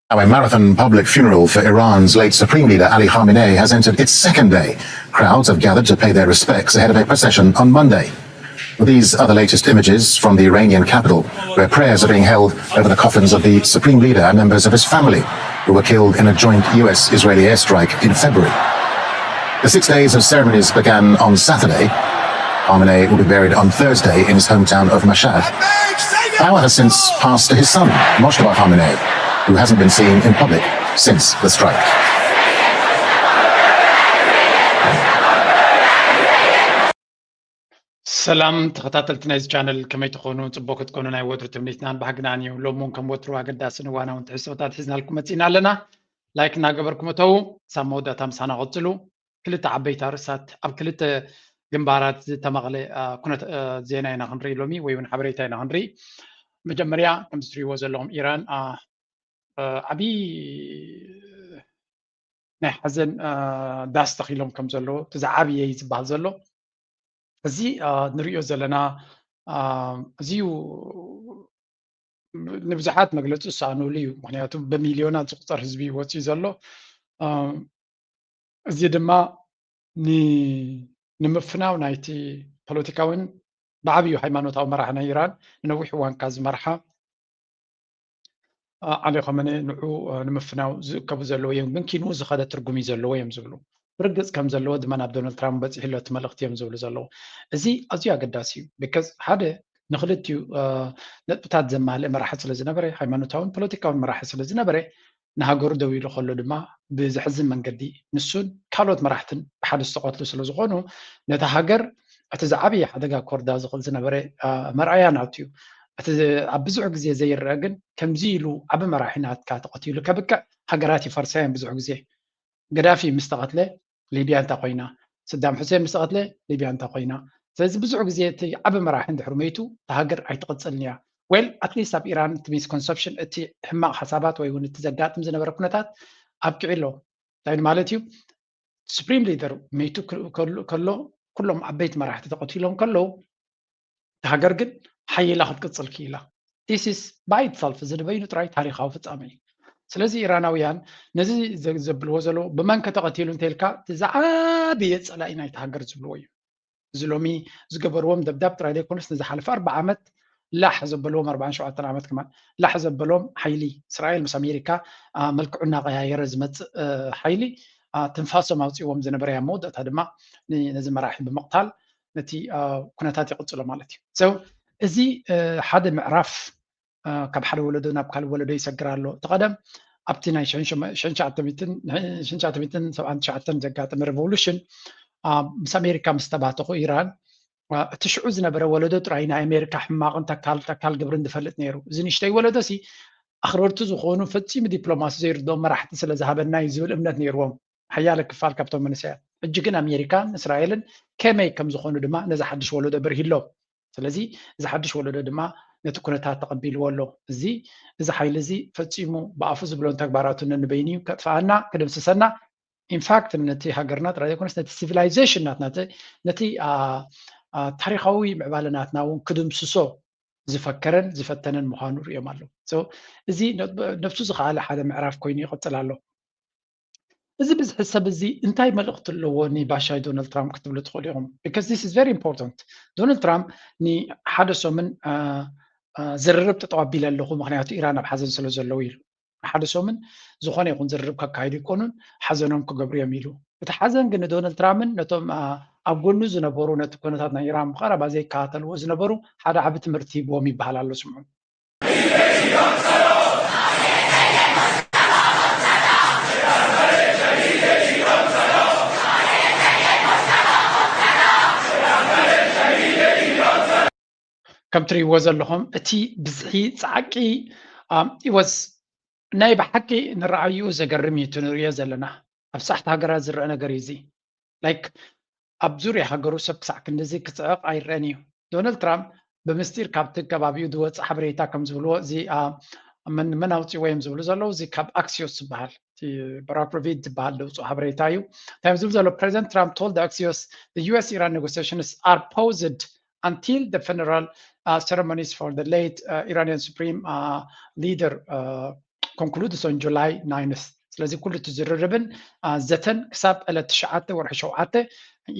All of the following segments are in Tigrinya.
Now, a marathon public funeral for Iran's late Supreme Leader Ali Khamenei has entered its second day. Crowds have gathered to pay their respects ahead of a procession on Monday. These are the latest images from the Iranian capital, where prayers are being held over the coffins of the Supreme Leader and members of his family, who were killed in a joint U S Israeli airstrike in February. The six days of ceremonies began on Saturday. Khamenei will be buried on Thursday in his hometown of Mashhad. Power has since passed to his son, Mojtaba Khamenei, who hasn't been seen in public since the strike. ሰላም ተኸታተልቲ ናይዚ ቻነል፣ ከመይ ትኾኑ? ጽቡቅ ክትኮኑ ናይ ወትሩ ትምኒትናን ባህግናን እዩ። ሎሚ እውን ከም ወትሩ ኣገዳስን እዋናውን ትሕዝቶታት ሒዝናልኩም መጺእና ኣለና። ላይክ እናገበርኩም እተዉ። ሳብ መወዳእታ ምሳና ቀጽሉ። ክልተ ዓበይቲ ኣርእስታት ኣብ ክልተ ግንባራት ዝተመቕለ ኩነት ዜና ኢና ክንርኢ ሎሚ፣ ወይ እውን ሓበሬታ ኢና ክንርኢ። መጀመርያ ከምዚ ትሪእዎ ዘለኹም ኢራን ዓብዪ ናይ ሓዘን ዳስ ተኺሎም ከም ዘለዉ፣ እቲ ዝዓብየ እዩ ዝበሃል ዘሎ። እዚ ንሪኦ ዘለና እዚዩ ንብዙሓት መግለፂ ዝሰኣኑሉ እዩ። ምክንያቱ ብሚልዮናት ዝቁፀር ህዝቢ ወፂኡ ዘሎ። እዚ ድማ ንምፍናው ናይቲ ፖለቲካዊን ብዓብዩ ሃይማኖታዊ መራሒ ናይ ኢራን ንነዊሕ እዋን ካብ ዝመርሓ ዓሊ ኸመነ ንዑ ንምፍናው ዝእከቡ ዘለዉ እዮም፣ ግን ኪንኡ ዝኸደ ትርጉም እዩ ዘለዎ እዮም ዝብሉ። ብርግፅ ከም ዘለዎ ድማ ናብ ዶናልድ ትራምፕ በፂሑ ኣሎ እቲ መልእኽቲ እዮም ዝብሉ ዘለዉ። እዚ ኣዝዩ ኣገዳሲ እዩ። ቢካዝ ሓደ ንክልቲኡ ነጥብታት ዘማልእ መራሒ ስለ ዝነበረ፣ ሃይማኖታውን ፖለቲካውን መራሒ ስለ ዝነበረ፣ ንሃገሩ ደው ኢሉ ከሎ ድማ ብዘሕዝን መንገዲ ንሱን ካልኦት መራሕትን ብሓደ ዝተቐትሉ ስለ ዝኾኑ፣ ነታ ሃገር እቲ ዝዓበየ ሓደጋ ክወርዳ ዝኽእል ዝነበረ መርኣያ ናቱ እዩ። እቲ ኣብ ብዙሕ ግዜ ዘይረአ ግን ከምዚ ኢሉ ዓቢ መራሒ ናትካ ተቐቲሉ ከብቅዕ ሃገራት ይፈርሳ እየን ብዙሕ ግዜ። ገዳፊ ምስ ተቐትለ ሊብያ እንታይ ኮይና? ስዳም ሑሴን ምስ ተቐትለ ሊብያ እንታይ ኮይና? ስለዚ ብዙሕ ግዜ እቲ ዓቢ መራሒ እንድሕር መይቱ እታ ሃገር ኣይትቕጽልን እያ። ዌል ኣትሊስት ኣብ ኢራን እቲ ሚስኮንሰፕሽን እቲ ሕማቕ ሓሳባት ወይ እውን እቲ ዘጋጥም ዝነበረ ኩነታት ኣብቂዑ ኣሎ። እንታይ ማለት እዩ? ሱፕሪም ሊደር መይቱ ከሎ ኩሎም ዓበይቲ መራሕቲ ተቐቲሎም ከለዉ እታ ሃገር ግን ሓይላ ክትቅፅል ክኢላ። This is by itself እዚ ንበይኑ ጥራይ ታሪኻዊ ፍጻመ እዩ። ስለዚ ኢራናውያን ነዚ ዘብልዎ ዘለዉ ብመን ከተቐቲሉ እንተልካ ዝዓበየ ጸላኢ ናይቲ ሃገር ዝብልዎ እዩ። እዚ ሎሚ ዝገበርዎም ደብዳብ ጥራይ ዘይኮነስ ንዝሓለፈ ኣርባዓ ዓመት ላሕ ዘበልዎም ኣርባዓን ሸውዓተን ዓመት ከማን ላሕ ዘበሎም ሓይሊ እስራኤል ምስ ኣሜሪካ መልክዑ እናቀያየረ ዝመፅእ ሓይሊ ትንፋሶም ኣውፅዎም ዝነበረ እያ። መወዳእታ ድማ ነዚ መራሒ ብምቕታል ነቲ ኩነታት ይቕፅሎ ማለት እዩ። So እዚ ሓደ ምዕራፍ ካብ ሓደ ወለዶ ናብ ካልእ ወለዶ ይሰግር ኣሎ። እቲ ቀደም ኣብቲ ናይ ሸንሸዓተ ሚእትን ሰብዓን ትሽዓተን ዘጋጠመ ሬቮሉሽን ምስ ኣሜሪካ ምስ ተባተኹ ኢራን እቲ ሽዑ ዝነበረ ወለዶ ጥራይ ናይ ኣሜሪካ ሕማቕን ተካል ተካል ግብርን ዝፈልጥ ነይሩ። እዚ ንእሽተይ ወለዶ ሲ ኣኽረርቲ ዝኾኑ ፈጺሙ ዲፕሎማሲ ዘይርድኦም መራሕቲ ስለ ዝሃበና እዩ ዝብል እምነት ነይርዎም ሓያለ ክፋል ካብቶም መንእሰያት። ሕጂ ግን ኣሜሪካን እስራኤልን ከመይ ከም ዝኾኑ ድማ ነዚ ሓድሽ ወለዶ በርሂሎም። ስለዚ እዚ ሓድሽ ወለዶ ድማ ነቲ ኩነታት ተቐቢልዎ ኣሎ። እዚ እዚ ሓይሊ እዚ ፈጺሙ ብኣፉ ዝብሎን ተግባራቱን ነንበይኑ እዩ ከጥፍኣና ክድምስሰና። ኢንፋክት ነቲ ሃገርና ጥራይ ዘይኮነስ ነቲ ሲቪላይዜሽን ናትና ነቲ ታሪኻዊ ምዕባለ ናትና እውን ክድምስሶ ዝፈከረን ዝፈተነን ምዃኑ ርእዮም ኣለዉ። እዚ ነብሱ ዝኸኣለ ሓደ ምዕራፍ ኮይኑ ይቕፅል ኣሎ። እዚ ብዝሒ ሰብ እዚ እንታይ መልእኽቲ ኣለዎ ንባሻይ ዶናልድ ትራምፕ ክትብሉ ትኽእሉ ኢኹም። Because this is very important። ዶናልድ ትራምፕ ንሓደ ሰሙን ዝርርብ ጠጠው ኣቢለ ኣለኹ ምክንያቱ ኢራን ኣብ ሓዘን ስለ ዘለዉ ኢሉ። ሓደ ሰሙን ዝኾነ ይኹን ዝርርብ ከካይዱ ይኮኑን ሓዘኖም ክገብሩ እዮም ኢሉ። እቲ ሓዘን ግን ንዶናልድ ትራምፕን ነቶም ኣብ ጎኑ ዝነበሩ ነቲ ኩነታት ናይ ኢራን ብቐረባ ዘይከታተልዎ ዝነበሩ ሓደ ዓቢ ትምህርቲ ሂብዎም ይበሃል ኣሎ። ስምዑ። ከም ትርእይዎ ዘለኹም እቲ ብዝሒ ጻዕቂ ወስ ናይ ብሓቂ ንረኣዩ ዘገርም እዩ እቲ ንርእዮ ዘለና። ኣብ ሳሕቲ ሃገራት ዝረአ ነገር እዩ እዚ። ላይክ ኣብ ዙርያ ሃገሩ ሰብ ክሳዕ ክንድዚ ክጽዕቕ ኣይረአን እዩ። ዶናልድ ትራምፕ ብምስጢር ካብቲ ከባቢኡ ዝወፅእ ሓበሬታ ከም ዝብልዎ እዚ መን ኣውፅዎ እዮም ዝብሉ ዘለዉ እዚ ካብ ኣክሲዮስ ዝበሃል በራክሮቪድ ዝበሃል ዘውፅኦ ሓበሬታ እዩ። እንታይ ዝብል ዘሎ President Trump told Axios the U S Iran negotiations are paused until the funeral uh, ceremonies for the late uh, Iranian Supreme uh, Leader uh, concludes on July ninth። ስለዚ ኩሉ እቲ ዝርርብን ዘተን ክሳብ ዕለት ትሽዓተ ወርሒ ሸውዓተ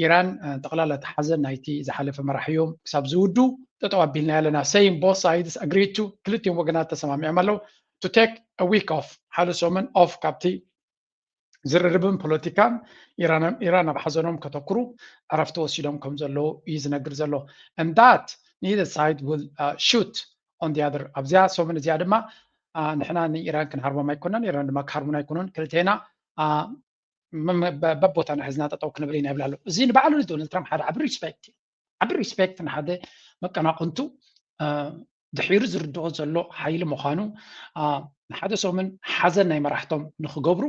ኢራን ጠቕላላ ተሓዘ ናይቲ ዝሓለፈ መራሕዮም ክሳብ ዝውዱ ጠጠው ኣቢልና ኣለና። Saying both sides agreed to፣ ክልቲኦም ወገናት ተሰማሚዖም ኣለዉ to take a week off፣ ሓደ ሰሙን ኦፍ ካብቲ ዝርርብን ፖለቲካን ኢራን ኣብ ሓዘኖም ከተኩሩ ዕረፍቲ ወሲዶም ከም ዘለዉ እዩ ዝነግር ዘሎ። And that neither side will shoot on the other። ኣብዚኣ ሰሙን እዚኣ ድማ ንሕና ንኢራን ክንሃርቦም ኣይኮነን፣ ኢራን ድማ ክሃርቡን ኣይኮነን። ክልቴና በቦታና ሒዝና ጠጠው ክንብል ኢና ይብል ኣሎ። እዚ ንባዕሉ ንዶናልድ ትራምፕ ሓደ ዓቢ ሪስፔክት እዩ። ዓቢ ሪስፔክት ንሓደ መቀናቕንቱ ድሒሩ ዝርድኦ ዘሎ ሓይሊ ምዃኑ፣ ንሓደ ሰሙን ሓዘን ናይ መራሕቶም ንክገብሩ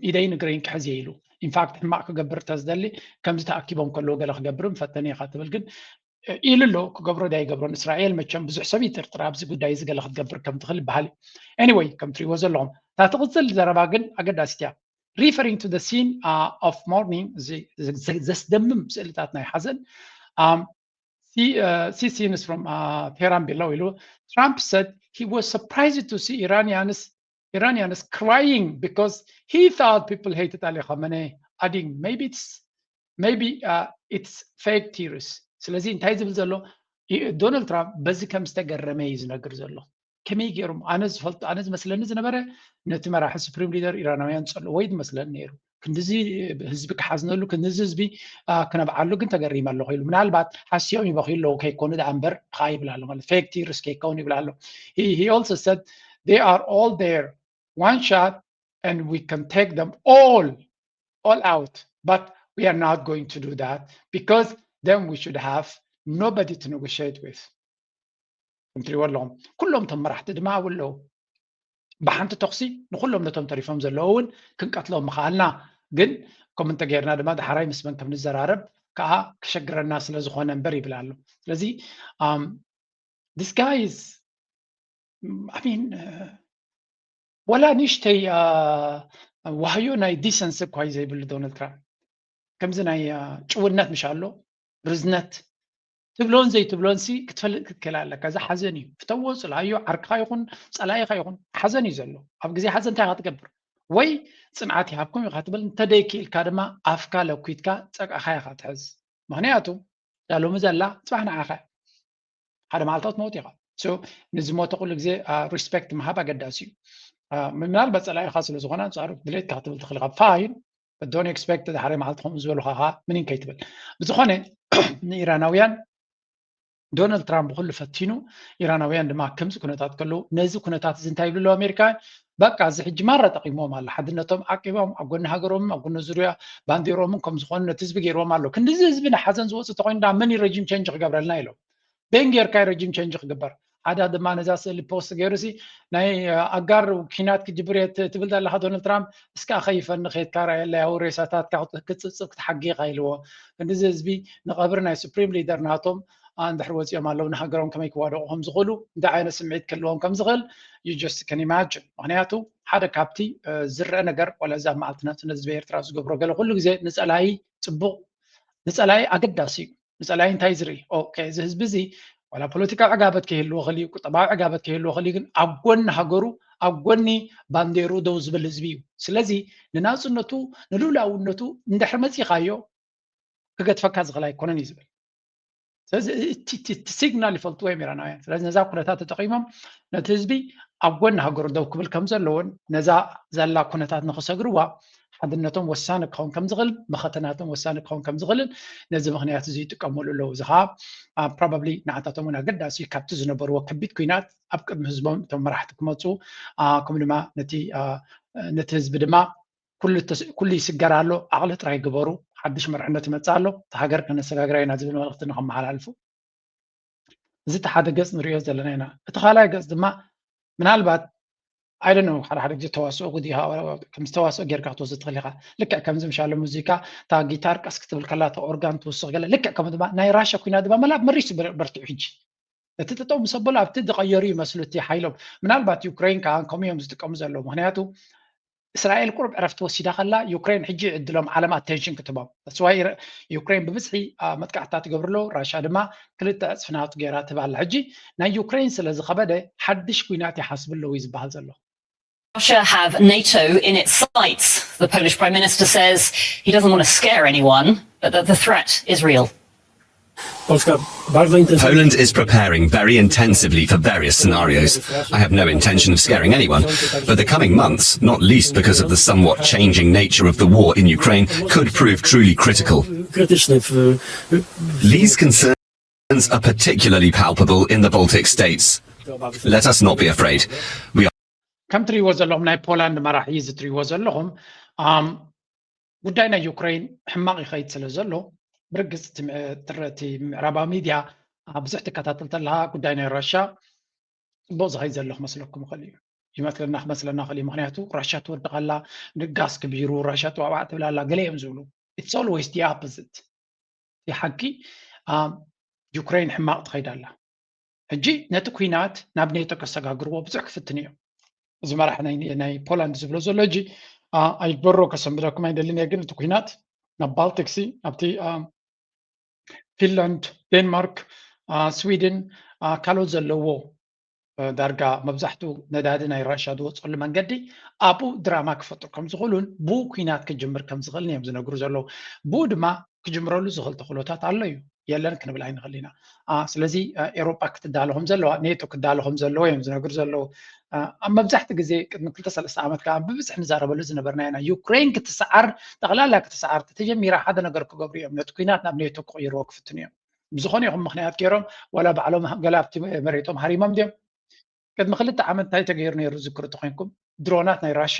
ኢደይ ንግረይን ክሕዝ እየ ኢሉ። ኢንፋክት ሕማቕ ክገብር ተዝደሊ ከምዚ ተኣኪቦም ከለዉ ገለ ክገብር ምፈተኒ ኢኻ ትብል፣ ግን ኢሉ ኣሎ። ክገብሮ ዳ ይገብሮን? እስራኤል መቸም ብዙሕ ሰብ ይጥርጥር ኣብዚ ጉዳይ እዚ ገለ ክትገብር ከም ትኽእል ይበሃል። Anyway፣ ከም ትሪእዎ ዘለኹም እታ ትቕጽል ዘረባ ግን ኣገዳሲት እያ። Referring to the scene of mourning፣ ዘስደምም ስእልታት ናይ ሓዘን፣ see scenes from Tehran below ኢሉ፣ Trump said he was surprised to see Iranians Iranians crying because he thought people hated Ali Khamenei, adding, maybe it's maybe uh, it's fake tears። ስለዚ እንታይ ዝብል ዘሎ ዶናልድ ትራምፕ በዚ ከም ዝተገረመ እዩ ዝነግር ዘሎ። ከመይ ገይሮም ኣነ ዝፈልጡ ኣነ ዝመስለኒ ዝነበረ ነቲ መራሒ ሱፕሪም ሊደር ኢራናውያን ጸልዎ እዩ ዝመስለኒ ነይሩ። ክንድዚ ህዝቢ ክሓዝነሉ ክንድዚ ህዝቢ ክነብዓሉ ግን ተገሪመ ኣለኹ ኢሉ። ምናልባት ሓስዮም ይበኽዩ ኣለዉ ከይኮኑ ደኣ እምበር ብኻ ይብል ኣሎ ማለት fake tears ከይከውን ይብል ኣሎ። He also said they are all there one shot and we can take them all all out, but we are not going to do that because then we should have nobody to negotiate with። ከም ትሪእዎ ኣለኹም ኩሎም እቶም መራሕቲ ድማ ኣብኡ ኣለዉ። ብሓንቲ ተኹሲ ንኩሎም ነቶም ተሪፎም ዘለዉ እውን ክንቀትሎም ምኽኣልና፣ ግን ከምኡ እንተገይርና ድማ ዳሕራይ ምስ መን ከም ንዘራረብ ከዓ ክሸግረና ስለ ዝኾነ እምበር ይብል ኣሎ። ስለዚ this guy is I mean ወላ ንእሽተይ ዋህዮ ናይ ዲሰንስ እኳ እዩ ዘይብሉ ዶናልድ ትራምፕ። ከምዚ ናይ ጭውነት ምሽ ኣሎ ርዝነት ትብሎን ዘይትብሎን ሲ ክትፈልጥ ክትክእል ኣለካ። እዚ ሓዘን እዩ። ፍተዎ፣ ጽልኣዮ፣ ዓርክኻ ይኹን ጸላኢኻ ይኹን ሓዘን እዩ ዘሎ። ኣብ ግዜ ሓዘን እንታይ ኢኻ ትገብር? ወይ ጽንዓት ይሃብኩም ኢኻ ትብል፣ እንተደይክኢልካ ድማ ኣፍካ ለኲትካ ጸቃኻ ኢኻ ትሕዝ። ምኽንያቱ እዛ ሎሚ ዘላ ጽባሕ ንዓኻ ሓደ መዓልታት ሞት ኢኻ። ንዝሞተ ኩሉ ግዜ ሪስፔክት ምሃብ ኣገዳሲ እዩ። ምናልባት ጸላኢኻ ስለ ዝኾነ ኣንጻሩ ድሌትካ ክትብል ትኽእል ኢኻ። ፋይን፣ don't expect ድሓረ መዓልቲ ከምኡ ዝበሉኻ ምን ከይትብል። ብዝኾነ ንኢራናውያን ዶናልድ ትራምፕ ብኩሉ ፈቲኑ፣ ኢራናውያን ድማ ከምዚ ኩነታት ከለዉ ነዚ ኩነታት እዚ እንታይ ይብሉ ኣለዉ ኣሜሪካውያን? በቃ እዚ ሕጂ ማራ ጠቂምዎም ኣሎ። ሓድነቶም ዓቂቦም ኣብ ጎኒ ሃገሮምን ኣብ ጎኒ ዙርያ ባንዴሮምን ከም ዝኾኑ ነቲ ህዝቢ ገይርዎም ኣሎ። ክንድዚ ህዝቢ ንሓዘን ዝወፅእ ተኮይኑ ዳ መን ረጂም ቸንጅ ክገብረልና ኢሎም። በን ጌርካ ረጂም ቸንጅ ክግበር። ሓደ ድማ ነዛ ስእሊ ፖስት ገይሩ ሲ ናይ ኣጋር ኪናት ክጅብር እየ ትብል ዘለካ ዶናልድ ትራምፕ እስካ ከይፈኒ ከድካ ራየለይ ያው ሬሳታትካ ክትፅብፅብ ክትሓጊ ኢካ ኢልዎ። ክንድዚ ህዝቢ ንቀብሪ ናይ ሱፕሪም ሊደር ናቶም እንድሕር ወፂኦም ኣለዉ ንሃገሮም ከመይ ክዋደቁ ከም ዝኽእሉ እንታይ ዓይነት ስምዒት ክህልዎም ከም ዝኽእል you just can imagine። ምክንያቱ ሓደ ካብቲ ዝረአ ነገር ዋላ እዚ ኣብ መዓልቲ ናፅነት ህዝቢ ኤርትራ ዝገብሮ ገለ ኩሉ ግዜ ንፀላኢ ፅቡቅ ንፀላኢ ኣገዳሲ እዩ። ንፀላኢ እንታይ ዝርኢ ኦኬ እዚ ህዝቢ እዚ ዋላ ፖለቲካዊ ዕጋበት ከይህልዎ ክእል እዩ፣ ቁጠባዊ ዕጋበት ከይህልዎ ክእል እዩ፣ ግን ኣብ ጎኒ ሃገሩ ኣብ ጎኒ ባንዴሩ ደው ዝብል ህዝቢ እዩ። ስለዚ ንናፅነቱ ንልኡላውነቱ እንድሕር መፂኻዮ ክገድፈካ ዝኽእል ኣይኮነን እዩ ዝብል። ስለዚ እቲ ሲግናል ይፈልጥዎ እዮም ኢራናውያን። ስለዚ ነዛ ኩነታት ተጠቂሞም ነቲ ህዝቢ ኣብ ጎኒ ሃገሩ ደው ክብል ከም ዘለዎን ነዛ ዘላ ኩነታት ንክሰግርዋ ሓድነቶም ወሳኒ ክኸውን ከም ዝኽእል መኸተናቶም ወሳኒ ክኸውን ከም ዝኽእልን ነዚ ምኽንያት እዚ ይጥቀመሉ ኣለዉ። እዚ ከዓ ፕሮባብሊ ንዓታቶም እውን ኣገዳሲ ካብቲ ዝነበርዎ ከቢድ ኩናት ኣብ ቅድሚ ህዝቦም እቶም መራሕቲ ክመፁ ከምኡ ድማ ነቲ ነቲ ህዝቢ ድማ ኩሉ ይስገር ኣሎ፣ ዓቕሊ ጥራይ ግበሩ፣ ሓድሽ መርሕነት ይመፅእ ኣሎ፣ እቲ ሃገር ከነሰጋግራ ኢና ዝብል መልእኽቲ ንከመሓላልፉ። እዚ እቲ ሓደ ገፅ ንሪኦ ዘለና ኢና። እቲ ካልኣይ ገፅ ድማ ምናልባት ኣይደነ ሓደ ሓደ ግዜ ተዋስኦ ጉዲ ከምዚ ተዋስኦ ጌርካ ክትወስድ ትኽእል ኢኻ። ልክዕ ከምዚ ምሻሎ ሙዚቃ እታ ጊታር ቀስ ክትብል ከላ እታ ኦርጋን ትውስኽ ገለ ልክዕ ከምኡ ድማ ናይ ራሻ ኩናት ድማ መላ መሪሽ በርትዑ ሕጂ እቲ ጠጠው ምስ ኣበሉ ኣብቲ ዝቐየሩ ይመስሉ እቲ ሓይሎም። ምናልባት ዩክሬን ከዓ ከምኡ እዮም ዝጥቀሙ ዘለዉ። ምክንያቱ እስራኤል ቁሩብ ዕረፍቲ ወሲዳ ከላ ዩክሬን ሕጂ ዕድሎም ዓለም ኣቴንሽን ክትቦም። ስዋይ ዩክሬን ብብዝሒ መጥቃዕትታት ትገብር ኣለዉ። ራሻ ድማ ክልተ ዕፅፊ ናቱ ገይራ ትባላ። ሕጂ ናይ ዩክሬን ስለ ዝኸበደ ሓድሽ ኩናት ይሓስቡ ኣለዉ እዩ ዝበሃል ዘሎ። Russia have NATO in its sights. The Polish Prime Minister says he doesn't want to scare anyone, but that the threat is real. Polska bardzo intensywnie. Poland is preparing very intensively for various scenarios. I have no intention of scaring anyone, but the coming months, not least because of the somewhat changing nature of the war in Ukraine, could prove truly critical. Krytyczny w, Lee's concerns are particularly palpable in the Baltic states. Let us not be afraid. We are ከም ትሪእዎ ዘለኹም ናይ ፖላንድ መራሒ እዚ ትሪእዎ ዘለኹም ኣም፣ ጉዳይ ናይ ዩክሬን ሕማቕ ይኸይድ ስለ ዘሎ ብርግፅ እቲ ም- ትረ- እቲ ምዕራባዊ ሚድያ ኣ፣ ብዙሕ ትከታተል ተለካ ጉዳይ ናይ ራሻ ፅቡቅ ዝኸይድ ዘሎ ክመስለኩም ይኽእል እዩ ይመስለና ክመስለና ይኽእል እዩ ምክንያቱ ራሻ ትወድቕ ኣላ ንጋስ ክቢሩ ራሻ ተዋባዕ ትብል ኣላ ገለ እዮም ዝብሉ it's always the opposite እቲ ሓቂ ኣ፣ ዩክሬን ሕማቕ ትኸይድ ኣላ ሕጂ ነቲ ኩናት ናብ ኔቶ ከሰጋግርዎ ብዙሕ ክፍትን እዮም እዚ መራሕ ናይ ፖላንድ ዝብሎ ዘሎ ሕጂ ኣይበሮ ከሰንብደኩም ኣይደልን እየ ግን እቲ ኩናት ናብ ባልቲክሲ ኣብቲ ፊንላንድ ዴንማርክ ስዊድን ካልኦት ዘለዎ ዳርጋ መብዛሕትኡ ነዳዲ ናይ ራሻ ዝወፀሉ መንገዲ ኣብኡ ድራማ ክፈጥሩ ከም ዝኽእሉን ብኡ ኩናት ክጅምር ከም ዝኽእልን እዮም ዝነግሩ ዘለዉ ብኡ ድማ ክጅምረሉ ዝኽእል ተኽእሎታት ኣሎ እዩ የለን ክንብል ኣይንኽእል ኢና ስለዚ ኤሮጳ ክትዳሎ ከም ዘለዋ ኔቶ ክዳሎ ከም ዘለዎ እዮም ዝነግሩ ዘለዉ ኣብ መብዛሕቲ ግዜ ቅድሚ ክልተ ሰለስተ ዓመት ከዓ ብብዝሕ ንዛረበሉ ዝነበርና ኢና ዩክሬን ክትሰዓር ጠቕላላ ክትሰዓር ተጀሚራ ሓደ ነገር ክገብሩ እዮም ነቲ ኩናት ናብ ኔቶ ክቕይርዎ ክፍትኑ እዮም ብዝኾነ ይኹን ምኽንያት ገይሮም ዋላ ባዕሎም ገለ ኣብቲ መሬቶም ሃሪሞም ድዮም ቅድሚ ክልተ ዓመት እንታይ ተገይሩ ነይሩ ዝክሩ ተኮይንኩም ድሮናት ናይ ራሻ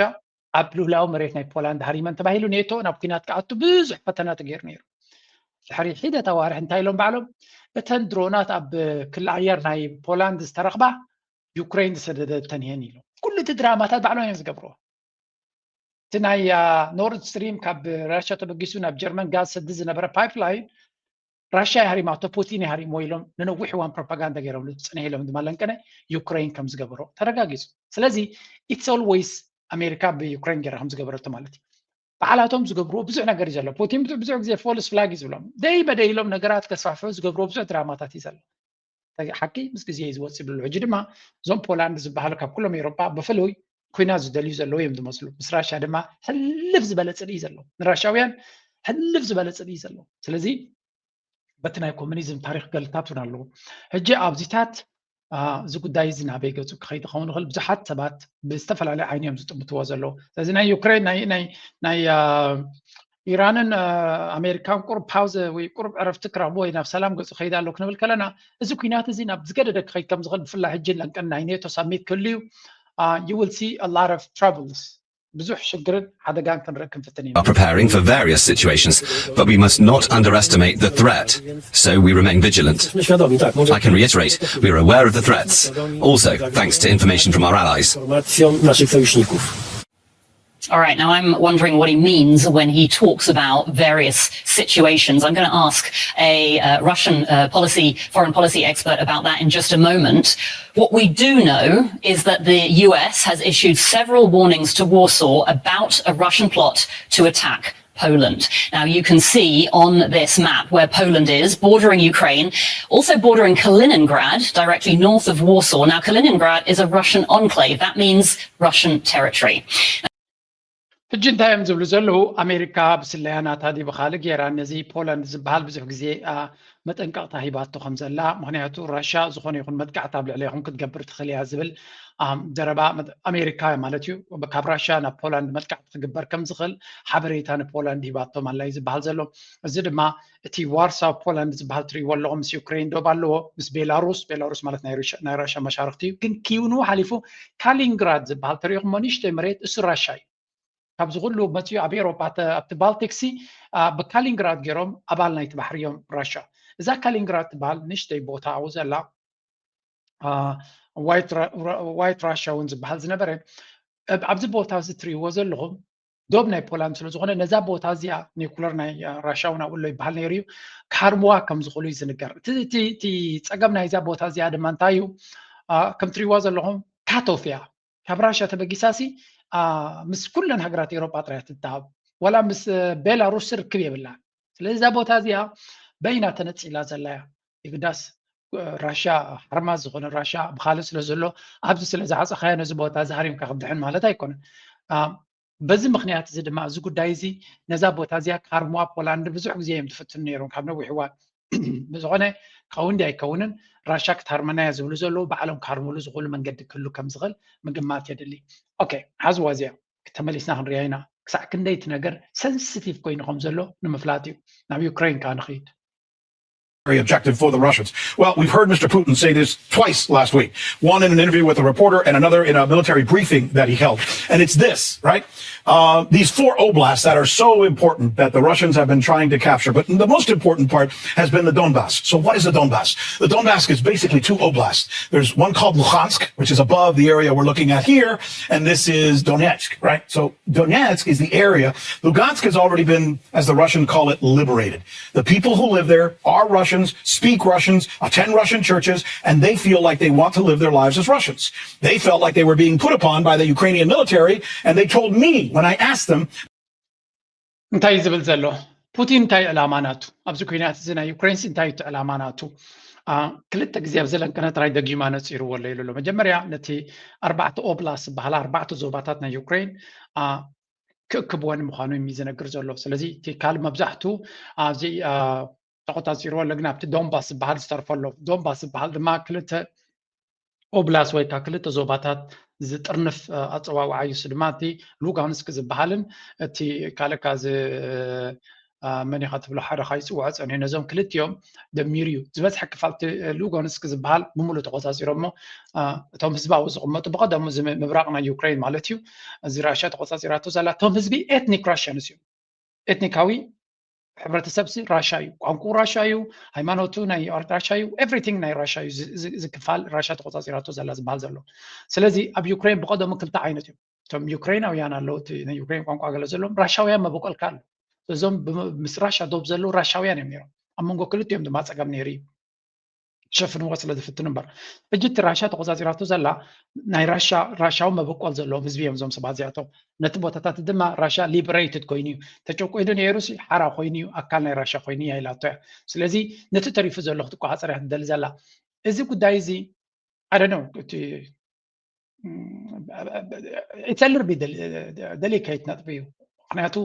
ኣብ ልኡላዊ መሬት ናይ ፖላንድ ሃሪመን ተባሂሉ ኔቶ ናብ ኩናት ክኣቱ ብዙሕ ፈተና ተገይሩ ነይሩ ድሕሪ ሒደት ኣዋርሕ እንታይ ኢሎም ባዕሎም እተን ድሮናት ኣብ ክሊ ኣየር ናይ ፖላንድ ዝተረኽባ ዩክሬን ዝሰደደተን እየን ኢሎም ኩሉ እቲ ድራማታት ባዕሎም እዮም ዝገብርዎ እቲ ናይ ኖርድ ስትሪም ካብ ራሽያ ተበጊሱ ናብ ጀርመን ጋዝ ሰዲ ዝነበረ ፓይፕላይን ራሽያ የሃሪማቶ ፑቲን የሃሪሞ ኢሎም ንነዊሕ እዋን ፕሮፓጋንዳ ገይሮም ዝፅንሕ ኢሎም ድማ ለንቀነ ዩክሬን ከም ዝገበሮ ተረጋጊፁ ስለዚ ኢትስ ኦልዌይስ ኣሜሪካ ብዩክሬን ገይራ ከም ዝገበረቶ ማለት እዩ ባዕላቶም ዝገብርዎ ብዙሕ ነገር እዩ ዘሎ ፑቲን ብዙሕ ግዜ ፎልስ ፍላግ እዩ ዝብሎም ደይ በደይ ኢሎም ነገራት ከስፋሕፍሑ ዝገብርዎ ብዙሕ ድራማታት እዩ ዘሎ ሓቂ ምስ ግዜ እዩ ዝወፅእ ይብሉ ሕጂ ድማ እዞም ፖላንድ ዝበሃሉ ካብ ኩሎም ኤሮጳ ብፍሉይ ኩናት ዝደልዩ ዘለዉ እዮም ዝመስሉ ምስ ራሽያ ድማ ሕልፍ ዝበለ ፅልኢ ዘሎ ንራሽያውያን ሕልፍ ዝበለ ፅልኢ ዘሎ ስለዚ በቲ ናይ ኮሚኒዝም ታሪክ ገልታት እውን ኣለዎ ሕጂ ኣብዚታት እዚ ጉዳይ እዚ ናበይ ገፁ ክኸይድ ክኸውን ይኽእል ብዙሓት ሰባት ብዝተፈላለዩ ዓይኒ እዮም ዝጥምትዎ ዘለዉ ስለዚ ናይ ዩክሬን ናይ ናይ ኢራንን ኣሜሪካን ቁሩብ ፓውዘ ወይ ቁሩብ ዕረፍቲ ክረኽቡ ወይ ናብ ሰላም ገፁ ከይድ ኣሎ ክንብል ከለና እዚ ኩናት እዚ ናብ ዝገደደ ክኸይድ ከም ዝኽእል ብፍላይ ሕጂ ለንቀን ናይ ኔቶ ሳሚት ክህልዩ you will see a lot of troubles ብዙሕ ሽግርን ሓደጋን ክንርኢ ክንፍትን ኢና are preparing for various situations, but we must not underestimate the threat. So we remain vigilant. Jesteśmy świadomi, tak. Może I can reiterate, we are aware of the threats, also thanks to information from our allies. Informacją naszych sojuszników. All right, now I'm wondering what he means when he talks about various situations. I'm going to ask a uh, Russian uh, policy, foreign policy expert about that in just a moment. What we do know is that the U S has issued several warnings to Warsaw about a Russian plot to attack Poland. Now, you can see on this map where Poland is, bordering Ukraine, also bordering Kaliningrad, directly north of Warsaw. Now, Kaliningrad is a Russian enclave. That means Russian territory. ሕጂ እንታይ እዮም ዝብሉ ዘለዉ ኣሜሪካ ብስለያ ናታ ዲብ ካልእ ጌራ ነዚ ፖላንድ ዝበሃል ብዙሕ ግዜ መጠንቀቕታ ሂባቶ ከም ዘላ ምክንያቱ ራሽያ ዝኾነ ይኹን መጥቃዕቲ ኣብ ልዕሌኹም ክትገብር ትኽእል እያ ዝብል ዘረባ ኣሜሪካ ማለት እዩ ካብ ራሽያ ናብ ፖላንድ መጥቃዕቲ ክግበር ከም ዝኽእል ሓበሬታ ንፖላንድ ሂባቶም ኣላ እዩ ዝበሃል ዘሎ እዚ ድማ እቲ ዋርሳው ፖላንድ ዝበሃል ትሪእዎ ኣለኹም ምስ ዩክሬን ዶብ ኣለዎ ምስ ቤላሩስ ቤላሩስ ማለት ናይ ራሽያ መሻርክቲ እዩ ግን ኪውኑ ሓሊፉ ካሊንግራድ ዝበሃል ተሪእኹሞ ንእሽተይ መሬት እሱ ራሽያ እዩ ካብዚ ኩሉ መፅኡ ኣብ ኤሮፓ ኣብቲ ባልቲክሲ ብካሊንግራድ ገይሮም ኣባል ናይቲ ባሕሪ እዮም ራሻ እዛ ካሊንግራድ ትበሃል ንእሽተይ ቦታ ኣብኡ ዘላ ዋይት ራሻ እውን ዝበሃል ዝነበረ ኣብዚ ቦታ እዚ ትሪእዎ ዘለኹም ዶብ ናይ ፖላንድ ስለ ዝኾነ ነዛ ቦታ እዚኣ ኒኩለር ናይ ራሻ እውን ኣብኡ ኣሎ ይበሃል ነይሩ እዩ ክሃርምዋ ከም ዝኽእሉ እዩ ዝንገር እቲ ፀገም ናይዛ ቦታ እዚኣ ድማ እንታይ እዩ ከም ትሪእዋ ዘለኹም ካቶፍ እያ ካብ ራሽያ ተበጊሳሲ ምስ ኩለን ሃገራት ኤሮጳ ጥራይ ትተሃብ ዋላ ምስ ቤላሩስ ርክብ የብላን ስለዚ እዛ ቦታ እዚኣ በይና ተነፂላ ዘላ እያ የግዳስ ራሻ ሓርማዝ ዝኾነ ራሻ ብኻልእ ስለ ዘሎ ኣብዚ ስለ ዝዓፀኻዮ ነዚ ቦታ እዚ ሃሪምካ ክትድሕን ማለት ኣይኮነን። በዚ ምክንያት እዚ ድማ እዚ ጉዳይ እዚ ነዛ ቦታ እዚኣ ክሃርምዋ ፖላንድ ብዙሕ ግዜ እዮም ዝፍትኑ ነይሮም ካብ ነዊሕ እዋን። ብዝኾነ ክኸውን ድዩ ኣይከውንን ራሻ ክትሃርመና እያ ዝብሉ ዘለዉ ባዕሎም ክሃርምሉ ዝኽእሉ መንገዲ ክህሉ ከም ዝኽእል ምግማት የድሊ። ኦኬ፣ ሓዝዋ እዚኣ ተመሊስና ክንሪኣ ኢና። ክሳዕ ክንደይ እቲ ነገር ሰንስቲቭ ኮይኑ ከም ዘሎ ንምፍላጥ እዩ። ናብ ዩክሬን ከዓ ንኽይድ። Very objective for the Russians. Well, we've heard Mister Putin say this twice last week, one in an interview with a reporter and another in a military briefing that he held. And it's this, right? Uh, these four oblasts that are so important that the Russians have been trying to capture. But the most important part has been the Donbass. So what is the Donbass? The Donbass is basically two oblasts. There's one called Luhansk, which is above the area we're looking at here, and this is Donetsk, right? So Donetsk is the area. Lugansk has already been, as the Russians call it, liberated. The people who live there are Russians, speak Russians, attend Russian churches, and they feel like they want to live their lives as Russians. They felt like they were being put upon by the Ukrainian military, and they told me when I asked them. እንታይ እዩ ዝብል ዘሎ? ፑቲን እንታይ ዕላማ ናቱ ኣብዚ ኩናት እዚ ናይ ዩክሬንስ እንታይ እቲ ዕላማ ናቱ? ክልተ ግዜ ኣብ ዘለንቀነ ጥራይ ደጊማ ነፂርዎ ኣሎ ኢሉ ኣሎ። መጀመርያ ነቲ ኣርባዕተ ኦብላስ ዝበሃላ ኣርባዕተ ዞባታት ናይ ዩክሬን ክእክብወን ምዃኑ እዩ ዝነግር ዘሎ። ስለዚ እቲ ካልእ መብዛሕቱ ኣብዚ ተቆፃፂርዎ ኣሎ፣ ግን ኣብቲ ዶንባስ ዝበሃል ዝተርፎ ኣሎ። ዶንባስ ዝበሃል ድማ ክልተ ኦብላስ ወይ ከዓ ክልተ ዞባታት ዝጥርንፍ ኣፀዋውዓ እዩ። እሱ ድማ እቲ ሉጋንስክ ዝበሃልን እቲ ካልእ ከዓ እዚ መን ኢኻ ትብሎ ሓደ ከዓ ይፅውዖ ፀኒሑ። ነዞም ክልቲኦም ደሚሩ እዩ። ዝበዝሐ ክፋል እቲ ሉጋንስክ ዝበሃል ብምሉእ ተቆፃፂሮሞ እቶም ህዝባዊ ዝቕመጡ ብቐደሙ እዚ ምብራቕ ናይ ዩክሬን ማለት እዩ። እዚ ራሽያ ተቆፃፂራቶ ዘላ እቶም ህዝቢ ኤትኒክ ራሽያንስ እዮም። ኤትኒካዊ ሕብረተሰብ ሲ ራሻ እዩ። ቋንቋ ራሻ እዩ። ሃይማኖቱ ናይ ራሻ እዩ። ኤቭሪቲንግ ናይ ራሻ እዩ። እዚ ክፋል ራሻ ተቆፃፂራቶ ዘላ ዝበሃል ዘሎ። ስለዚ ኣብ ዩክሬን ብቐደሙ ክልተ ዓይነት እዮም። እቶም ዩክሬናውያን ኣለዉ፣ እቲ ናይ ዩክሬን ቋንቋ ገለ ዘለዎም ራሻውያን መበቆልካ ኣሎ። እዞም ምስ ራሻ ዶብ ዘለዉ ራሻውያን እዮም ነይሮም። ኣብ መንጎ ክልቲኦም ድማ ፀገም ነይሩ እዩ። ሸፍንዎ ስለ ዝፍትኑ እምበር። ሕጂ እቲ ራሻ ተቆፃፂራቶ ዘላ ናይ ራሻ ራሻዊ መበቆል ዘለዎም ህዝቢ እዮም እዞም ሰባት እዚኣቶም። ነቲ ቦታታት ድማ ራሻ ሊበሬትድ ኮይኑ እዩ ተጨቆይዱ ነይሩ ሲ ሓራ ኮይኑ እዩ ኣካል ናይ ራሻ ኮይኑ እያ ኢላቶ እያ። ስለዚ ነቲ ተሪፉ ዘሎ ክትቆፃፀር እያ ትደሊ ዘላ። እዚ ጉዳይ እዚ ኣደነው እቲ ኢተልርቢ ደሊካይት ነጥቢ እዩ። ምክንያቱ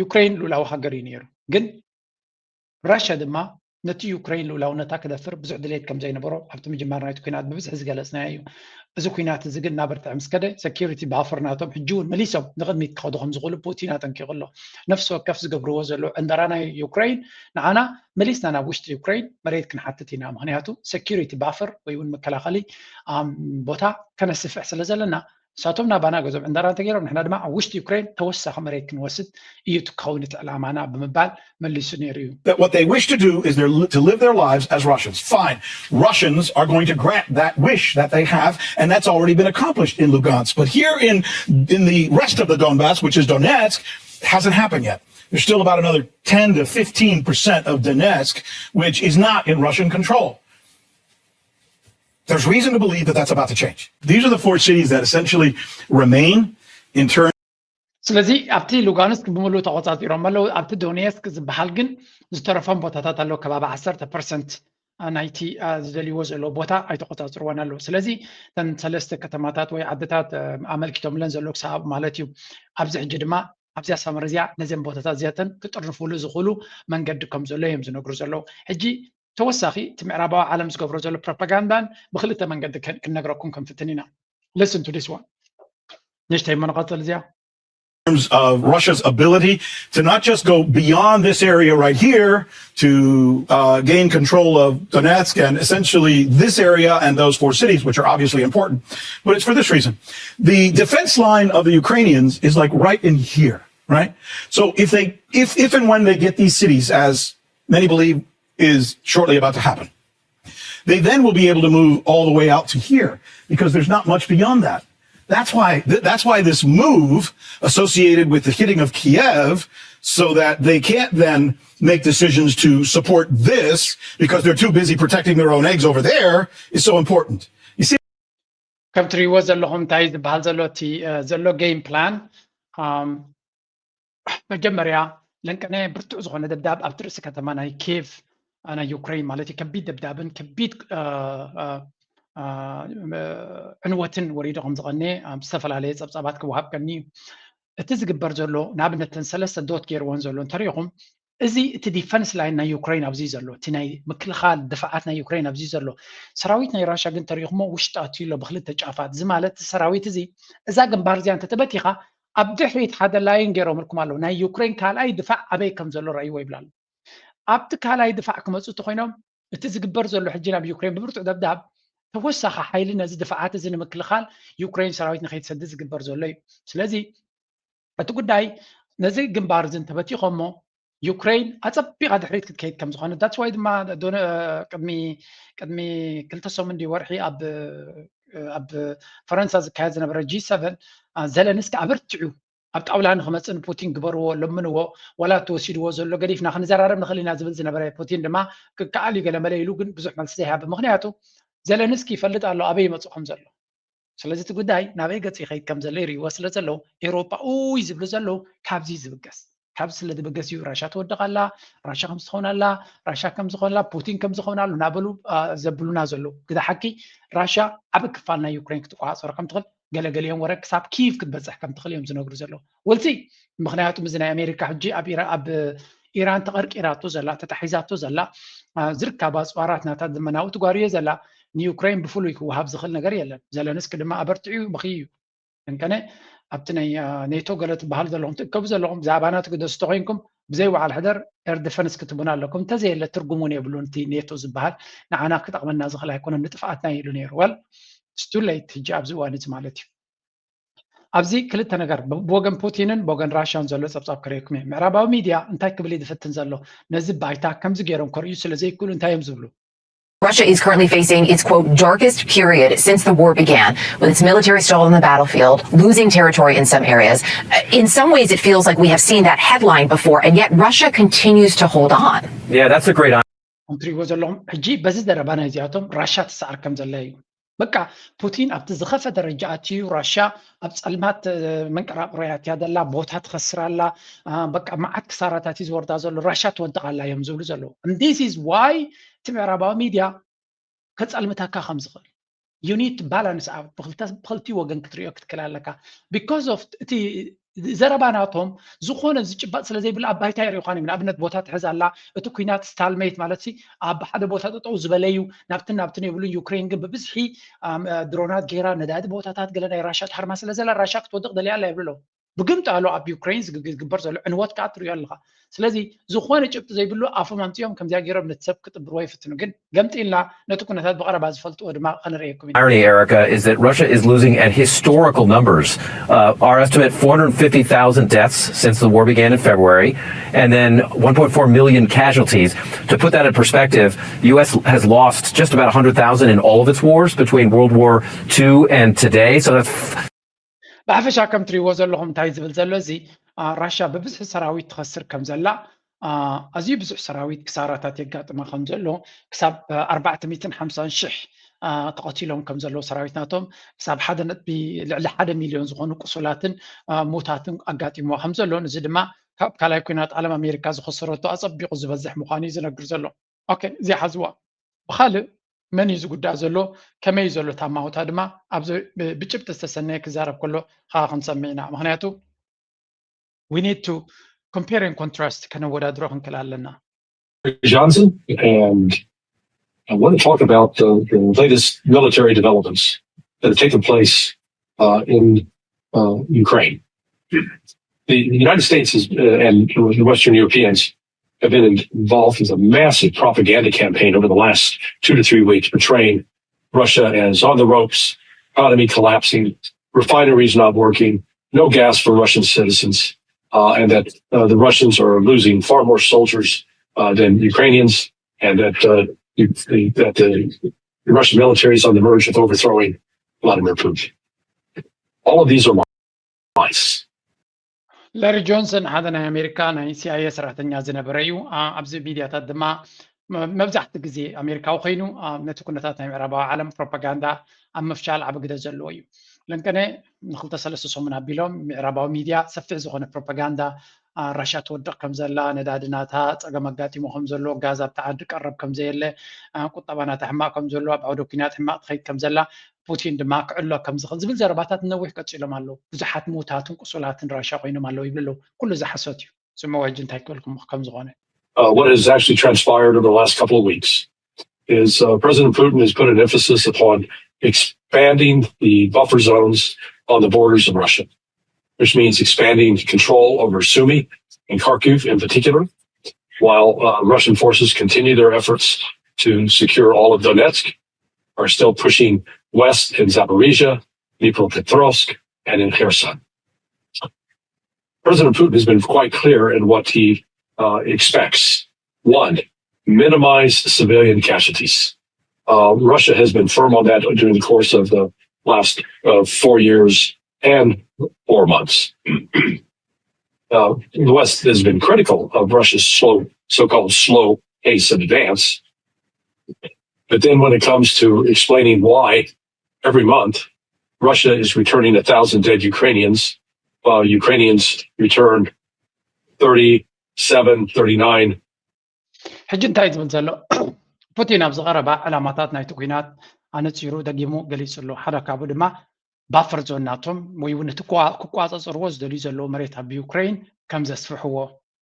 ዩክሬን ልኡላዊ ሃገር እዩ ነይሩ፣ ግን ራሽያ ድማ ነቲ ዩክሬን ልኡላውነታ ክደፍር ብዙሕ ድሌት ከም ዘይነበሮ ኣብቲ ምጅማር ናይቲ ኩናት ብብዝሒ ዝገለጽናዮ እዩ። እዚ ኩናት እዚ ግን እናበርትዐ ምስ ከደ ሰኪሪቲ ባፈር ናቶም ሕጂ እውን መሊሶም ንቕድሚት ክኸዱ ከም ዝኽእሉ ፑቲን ኣጠንቂቑ ኣሎ። ነፍሲ ወከፍ ዝገብርዎ ዘለዉ ዕንደራ ናይ ዩክሬን ንዓና መሊስና ናብ ውሽጢ ዩክሬን መሬት ክንሓትት ኢና፣ ምክንያቱ ሰኪሪቲ ባፈር ወይ እውን መከላኸሊ ቦታ ከነስፍሕ ስለ ዘለና ንሳቶም ናባና ገዞም ዕንደራ እንተገይሮም ንሕና ድማ ኣብ ውሽጢ ዩክሬን ተወሳኺ መሬት ክንወስድ እዩ እቲ ክኸውን እቲ ዕላማና ብምባል መሊሱ ነይሩ እዩ። That what they wish to do is they're to live their lives as Russians. Fine. Russians are going to grant that wish that they have, and that's already been accomplished in Lugansk. But here in in the rest of the Donbass, which is Donetsk, it hasn't happened yet. There's still about another ten to fifteen percent of Donetsk, which is not in Russian control. There's reason to believe that that's about to change. These are the four cities that essentially remain in terms ስለዚ ኣብቲ ሉጋንስክ ብምሉእ ተቆፃፂሮም ኣለዉ። ኣብቲ ዶኔስክ ዝበሃል ግን ዝተረፎም ቦታታት ኣለዉ። ከባቢ ዓሰርተ ፐርሰንት ናይቲ ዝደልይዎ ዘለዉ ቦታ ኣይተቆፃፅርዎን ኣለዉ። ስለዚ እተን ሰለስተ ከተማታት ወይ ዓድታት ኣመልኪቶምለን ዘለዉ ክሳብ ማለት እዩ። ኣብዚ ሕጂ ድማ ኣብዚኣ ሳመር እዚኣ ነዘን ቦታታት እዚኣተን ክጥርንፍሉ ዝኽእሉ መንገዲ ከም ዘሎ እዮም ዝነግሩ ዘለዉ። ሕጂ ተወሳኺ እቲ ምዕራባዊ ዓለም ዝገብሮ ዘሎ ፕሮፓጋንዳን ብክልተ መንገዲ ክንነግረኩም ክንፍትን ኢና። Listen to this one. ንእሽተይ እሞ ንቐፅል እዚኣ። Terms of Russia's ability to not just go beyond this area right here to uh, gain control of Donetsk and essentially this area and those four cities, which are obviously important. But it's for this reason. The defense line of the Ukrainians is like right in here, right? So if they, if, if and when they get these cities, as many believe is shortly about to happen, they then will be able to move all the way out to here because there's not much beyond that. That's why, that's why this move associated with the hitting of Kiev, so that they can't then make decisions to support this because they're too busy protecting their own eggs over there, is so important. You see? ከም ትሪእዎ ዘለኹም እንታይ ዝበሃል ዘሎ እቲ ዘሎ ጌም ፕላን መጀመርያ ለንቀነ ብርቱዕ ዝኾነ ደብዳብ ኣብቲ ርእሲ ከተማ ናይ ኬቭ ናይ ዩክሬን ማለት እዩ ከቢድ ደብዳብን ከቢድ ዕንወትን ወሪዱ ከም ዝቐነ ኣብ ዝተፈላለየ ፀብፃባት ክወሃብ ቀኒ እዩ። እቲ ዝግበር ዘሎ ንኣብነት እተን ሰለስተ ዶት ገይርወን ዘሎ እንተሪኢኹም እዚ እቲ ዲፈንስ ላይን ናይ ዩክሬን ኣብዚ ዘሎ እቲ ናይ ምክልኻል ድፍዓት ናይ ዩክሬን ኣብዚ ዘሎ ሰራዊት ናይ ራሻ ግን ተሪኢኹሞ ውሽጢ ኣትዩ ኣሎ ብክልተ ጫፋት። እዚ ማለት እቲ ሰራዊት እዚ እዛ ግንባር እዚኣ እንተተበቲኻ ኣብ ድሕሪት ሓደ ላይን ገይሮምልኩም ኣለዉ። ናይ ዩክሬን ካልኣይ ድፋዕ ኣበይ ከም ዘሎ ረእይዎ ይብላ ኣሎ። ኣብቲ ካልኣይ ድፋዕ ክመፁ እንተኮይኖም እቲ ዝግበር ዘሎ ሕጂ ናብ ዩክሬን ብብርቱዕ ደብዳብ ተወሳኺ ሓይሊ ነዚ ድፍዓት እዚ ንምክልኻል ዩክሬን ሰራዊት ንከይትሰድድ ዝግበር ዘሎ እዩ። ስለዚ እቲ ጉዳይ ነዚ ግንባር እዚ እንተበቲኾሞ ዩክሬን ኣፀቢቓ ድሕሪት ክትከይድ ከም ዝኾነ that's why ድማ ቅድሚ ቅድሚ ክልተ ሰሙን ድዩ ወርሒ ኣብ ኣብ ፈረንሳ ዝካየድ ዝነበረ ጂ ሰቨን ዘለንስኪ ኣበርቲዑ ኣብ ጣውላ ንክመፅእ ንፑቲን ግበርዎ ለምንዎ ዋላ እተወሲድዎ ዘሎ ገዲፍና ክንዘራረብ ንኽእል ኢና ዝብል ዝነበረ ፑቲን ድማ ክከኣል እዩ ገለመለ ኢሉ ግን ብዙሕ መልሲ ዘይሃበ ምክንያቱ ዘለንስኪ ይፈልጥ ኣሎ ኣበይ ይመፁ ከም ዘሎ ስለዚ እቲ ጉዳይ ናበይ ገፂ ይኸይድ ከም ዘሎ ይርእይዎ ስለ ዘለዉ ኤውሮጳ ኡይ ዝብሉ ዘለዉ ካብዚ ዝብገስ ካብዚ ስለ ዝብገስ እዩ ራሻ ትወድቕ ኣላ ራሻ ከም ዝኸውን ኣላ ራሻ ከም ዝኾንላ ፑቲን ከም ዝኾን ኣሉ እናበሉ ዘብሉና ዘለዉ ግዳ ሓቂ ራሻ ዓብ ክፋል ናይ ዩክሬን ክትቆፃፀሮ ከም ትኽእል ገለገሊኦም ወረ ክሳብ ኪቭ ክትበፅሕ ከም ትኽእል እዮም ዝነግሩ ዘለዉ ወልሲ ምክንያቱ እዚ ናይ ኣሜሪካ ሕጂ ኣብ ኢራን ተቐርቂራቶ ዘላ ተታሒዛቶ ዘላ ዝርካብ ኣፅዋራት ናታ ዘመናዊ ትጓርዮ ዘላ ንዩክሬን ብፍሉይ ክወሃብ ዝኽእል ነገር የለን። ዘለንስኪ ድማ ኣበርቲዑ በኽዩ እዩ። እንከነ ኣብቲ ናይ ኔቶ ገለ ትበሃል ዘለኹም ትእከቡ ዘለኹም ብዛዕባና ትግደሱ ተኮይንኩም ብዘይ በዓል ሕደር ኤር ዲፈንስ ክትቡና ኣለኩም እንተዘየለ ትርጉም እውን የብሉን እቲ ኔቶ ዝበሃል ንዓና ክጠቕመና ዝኽእል ኣይኮነን ንጥፍኣትና ኢሉ ነይሩ well it's too late ሕጂ ኣብዚ እዋን እዚ ማለት እዩ ኣብዚ ክልተ ነገር ብወገን ፑቲንን ብወገን ራሽያን ዘሎ ፀብፃብ ክርእየኩም እየ ምዕራባዊ ሚድያ እንታይ ክብል ዝፍትን ዘሎ ነዚ ባይታ ከምዚ ገይሮም ከርእዩ ስለ ዘይክእሉ እንታይ እዮም ዝብሉ Russia is currently facing its quote darkest period since the war began, with its military still on the battlefield, losing territory in some areas. In some ways, it feels like we have seen that headline before, and yet Russia continues to hold on. Yeah, that's a great. ከምትሪእዎ ዘለኹም ሕጂ በዚ ዘረባ ናይዚኣቶም ራሻ ትሰዓር ከም ዘለ እዩ። በቃ ፑቲን ኣብቲ ዝኸፈ ደረጃ ኣትዩ ራሻ ኣብ ፀልማት መንቀራቅሮ እያ እትያ ዘላ ቦታ ትኸስር ኣላ በቃ መዓት ክሳራታት እዩ ዝወርዳ ዘሎ ራሻ ትወድቕ ኣላ እዮም ዝብሉ ዘለዉ this is why እቲ ምዕራባዊ ሚድያ ከፀልምተካ ከም ዝኽእል you need balance out ብክልቲ ወገን ክትሪኦ ክትክእል ኣለካ because of እቲ ዘረባ ናቶም ዝኾነ ዝጭበጥ ስለ ዘይብሉ ኣብ ባይታ የሪእኳን እዩ ንኣብነት ቦታ ትሕዝ ኣላ እቲ ኩናት ስታልሜት ማለት ኣብ ሓደ ቦታ ጠጠው ዝበለዩ ናብትን ናብትን የብሉን ዩክሬን ግን ብብዝሒ ድሮናት ገይራ ነዳዲ ቦታታት ገለ ናይ ራሻ ትሃርማ ስለ ዘላ ራሻ ክትወድቕ ደልያ ኣላ የብሉ ብግምጣሉ ኣብ ዩክሬን ዝግበር ዘሎ ዕንወት ከዓ ትሪኦ ኣለካ ስለዚ ዝኾነ ጭብጢ ዘይብሉ ኣፎም ኣምፂኦም ከምዚኣ ገይሮም ነቲ ሰብ ክጥብርዎ ይፍትኑ ግን ገምጢልና ነቲ ኩነታት ብቐረባ ዝፈልጥዎ ድማ ከነርእየኩም ኢና Irony, Erica, is that Russia is losing at historical numbers. Uh, our estimate four hundred fifty thousand deaths since the war began in February, and then one point four million casualties. To put that in perspective, the U S has lost just about one hundred thousand in all of its wars between World War two and today. So that's ብሓፈሻ ከም ትሪእዎ ዘለኹም እንታይ ዝብል ዘሎ እዚ ራሻ ብብዝሒ ሰራዊት ትኸስር ከም ዘላ ኣዝዩ ብዙሕ ሰራዊት ክሳራታት የጋጥማ ከም ዘሎ ክሳብ ኣርባዕተ ሚእትን ሓምሳን ሽሕ ተቐቲሎም ከም ዘለዉ ሰራዊት ናቶም ክሳብ ሓደ ነጥቢ ልዕሊ ሓደ ሚልዮን ዝኾኑ ቁሱላትን ሙታትን ኣጋጢምዋ ከም ዘሎ እዚ ድማ ካብ ካልኣይ ኩናት ዓለም ኣሜሪካ ዝኸሰረቶ ኣፀቢቑ ዝበዝሕ ምዃኑ እዩ ዝነግር ዘሎ ኦኬ እዚኣ ሓዝዋ ብካልእ መን እዩ ዝጉዳእ ዘሎ ከመይ እዩ ዘሎ ታማውታ ድማ ኣብዚ ብጭብጢ ዝተሰነየ ክዛረብ ከሎ ከዓ ክንሰምዕ ኢና ምክንያቱ we need to compare and contrast ከነወዳድሮ ክንክእል ኣለና Johnson, and I want to talk about the, the latest military developments that have taken place uh, in uh, Ukraine. The United States is, uh, and the Western Europeans have been involved in a massive propaganda campaign over the last two to three weeks, portraying Russia as on the ropes, economy collapsing, refineries not working, no gas for Russian citizens, uh, and that uh, the Russians are losing far more soldiers uh, than Ukrainians, and that uh, the, that the Russian military is on the verge of overthrowing Vladimir Putin. All of these are lies. ላሪ ጆንሰን ሓደ ናይ ኣሜሪካ ናይ ሲኣይኤ ሰራሕተኛ ዝነበረ እዩ። ኣብዚ ሚድያታት ድማ መብዛሕቲ ግዜ ኣሜሪካዊ ኮይኑ ነቲ ኩነታት ናይ ምዕራባዊ ዓለም ፕሮፓጋንዳ ኣብ ምፍሻል ዓቢ ግደ ዘለዎ እዩ። ለንቀነ ንክልተ ሰለስተ ሰሙን ኣቢሎም ምዕራባዊ ሚድያ ሰፊሕ ዝኾነ ፕሮፓጋንዳ ራሻ ትወድቕ ከም ዘላ፣ ነዳዲ ናታ ጸገም ኣጋጢሞ ከም ዘሎ፣ ጋዝ ኣብታ ዓዲ ቀረብ ከም ዘየለ፣ ቁጠባ ናታ ሕማቕ ከም ዘሎ፣ ኣብ ዓውደ ኲናት ሕማቕ ትኸይድ ከም ዘላ፣ ፑቲን ድማ ክዕሎ ከም ዝኽእል ዝብል ዘረባታት ነዊሕ ቀጺሎም ኣለዉ። ብዙሓት ምዉታትን ቁሱላትን ራሻ ኮይኖም ኣለዉ ይብሉ ኣለዉ። ኩሉ እዚ ሓሶት እዩ። ስምዕዎ ሕጂ እንታይ ክብልኩም ከም ዝኾነ። Uh, what has actually transpired over the last couple of weeks is uh, President Putin has put an emphasis upon expanding the buffer zones on the borders of Russia, which means expanding control over Sumy and Kharkiv in particular, while uh, Russian forces continue their efforts to secure all of Donetsk, are still pushing west in Zaporizhia, Dnipropetrovsk, and in Kherson. President Putin has been quite clear in what he uh, expects. One, minimize civilian casualties. Uh, Russia has been firm on that during the course of the last uh, four years and four months. Uh, the West has been critical of Russia's slow, so-called slow pace of advance. But then when it comes to explaining why, every month, Russia is returning a thousand dead Ukrainians, while Ukrainians return thirty-seven, thirty-nine. ሕጂ እንታይ ዝብል ዘሎ? ፑቲን ኣብዚ ቀረባ ዕላማታት ናይቲ ኲናት ኣነጺሩ ደጊሙ ገሊጹ ኣሎ። ሓደ ካብኡ ድማ ባፈር ዞን ናቶም ወይ እውን እቲ ክቋ- ክቋጻጸርዎ ዝደልዩ ዘለዉ መሬት ኣብ ዩክሬን ከም ዘስፍሕዎ፣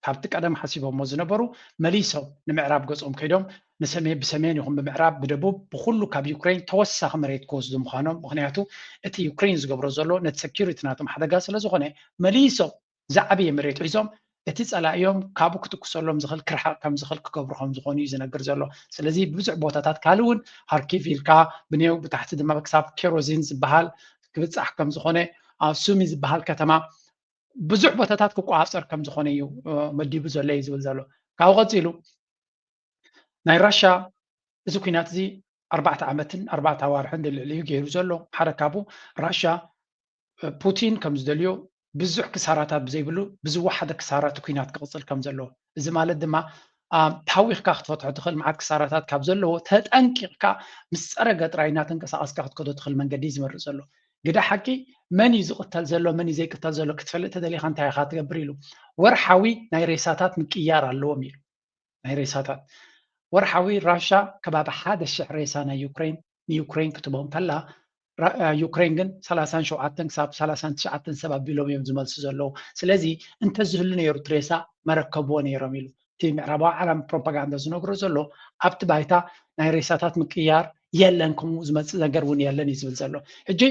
ካብቲ ቀደም ሓሲቦሞ ዝነበሩ መሊሶም ንምዕራብ ገጾም ከይዶም ንሰሜን ብሰሜን ይኹን ብምዕራብ ብደቡብ ብኩሉ ካብ ዩክሬን ተወሳኺ መሬት ክወስዱ ምዃኖም፣ ምኽንያቱ እቲ ዩክሬን ዝገብሮ ዘሎ ነቲ ሰኪሪቲ ናቶም ሓደጋ ስለ ዝኾነ መሊሶም ዝዓበየ መሬት ሒዞም እቲ ጸላኢዮም ካብኡ ክትኩሰሎም ዝኽእል ክርሓቕ ከም ዝኽእል ክገብሩ ከም ዝኾኑ እዩ ዝነግር ዘሎ። ስለዚ ብዙሕ ቦታታት ካልእ እውን ሃርኪቭ ኢልካ ብኔው ብታሕቲ ድማ ክሳብ ኬሮዚን ዝበሃል ክብጻሕ ከም ዝኾነ ኣብ ሱሚ ዝበሃል ከተማ ብዙሕ ቦታታት ክቆጻጸር ከም ዝኾነ እዩ መዲቡ ዘሎ እዩ ዝብል ዘሎ። ካብኡ ቀጺሉ ናይ ራሻ እዚ ኲናት እዚ ኣርባዕተ ዓመትን ኣርባዕተ ኣዋርሕን ልዕሊ እዩ ገይሩ ዘሎ። ሓደ ካብኡ ራሻ ፑቲን ከም ዝደልዮ ብዙሕ ክሳራታት ብዘይብሉ ብዝወሓደ ክሳራ እቲ ኲናት ክቕጽል ከም ዘለዎ፣ እዚ ማለት ድማ ተሃዊኽካ ክትፈትሖ ትኽእል መዓት ክሳራታት ካብ ዘለዎ ተጠንቂቕካ ምስ ጸረገ ጥራይ እናተንቀሳቐስካ ክትከዶ ትኽእል መንገዲ እዩ ዝመርጽ ዘሎ። ግደ ሓቂ መን እዩ ዝቕተል ዘሎ መን እዩ ዘይቅተል ዘሎ ክትፈልጥ ተደሊኻ እንታይ ኢኻ ትገብር ኢሉ። ወርሓዊ ናይ ሬሳታት ምቅያር ኣለዎም ኢሉ። ናይ ሬሳታት ወርሓዊ ራሻ ከባቢ ሓደ ሽሕ ሬሳ ናይ ዩክሬን ንዩክሬን ክትቦም ከላ ዩክሬን ግን ሰላሳን ሸውዓተን ክሳብ ሰላሳን ትሽዓተን ሰብ ኣቢሎም እዮም ዝመልሱ ዘለዉ። ስለዚ እንተዝህሉ ነይሩ እቲ ሬሳ መረከብዎ ነይሮም ኢሉ። እቲ ምዕራባዊ ዓለም ፕሮፓጋንዳ ዝነግሮ ዘሎ ኣብቲ ባይታ ናይ ሬሳታት ምቅያር የለን፣ ከምኡ ዝመፅእ ነገር እውን የለን እዩ ዝብል ዘሎ። ሕጂ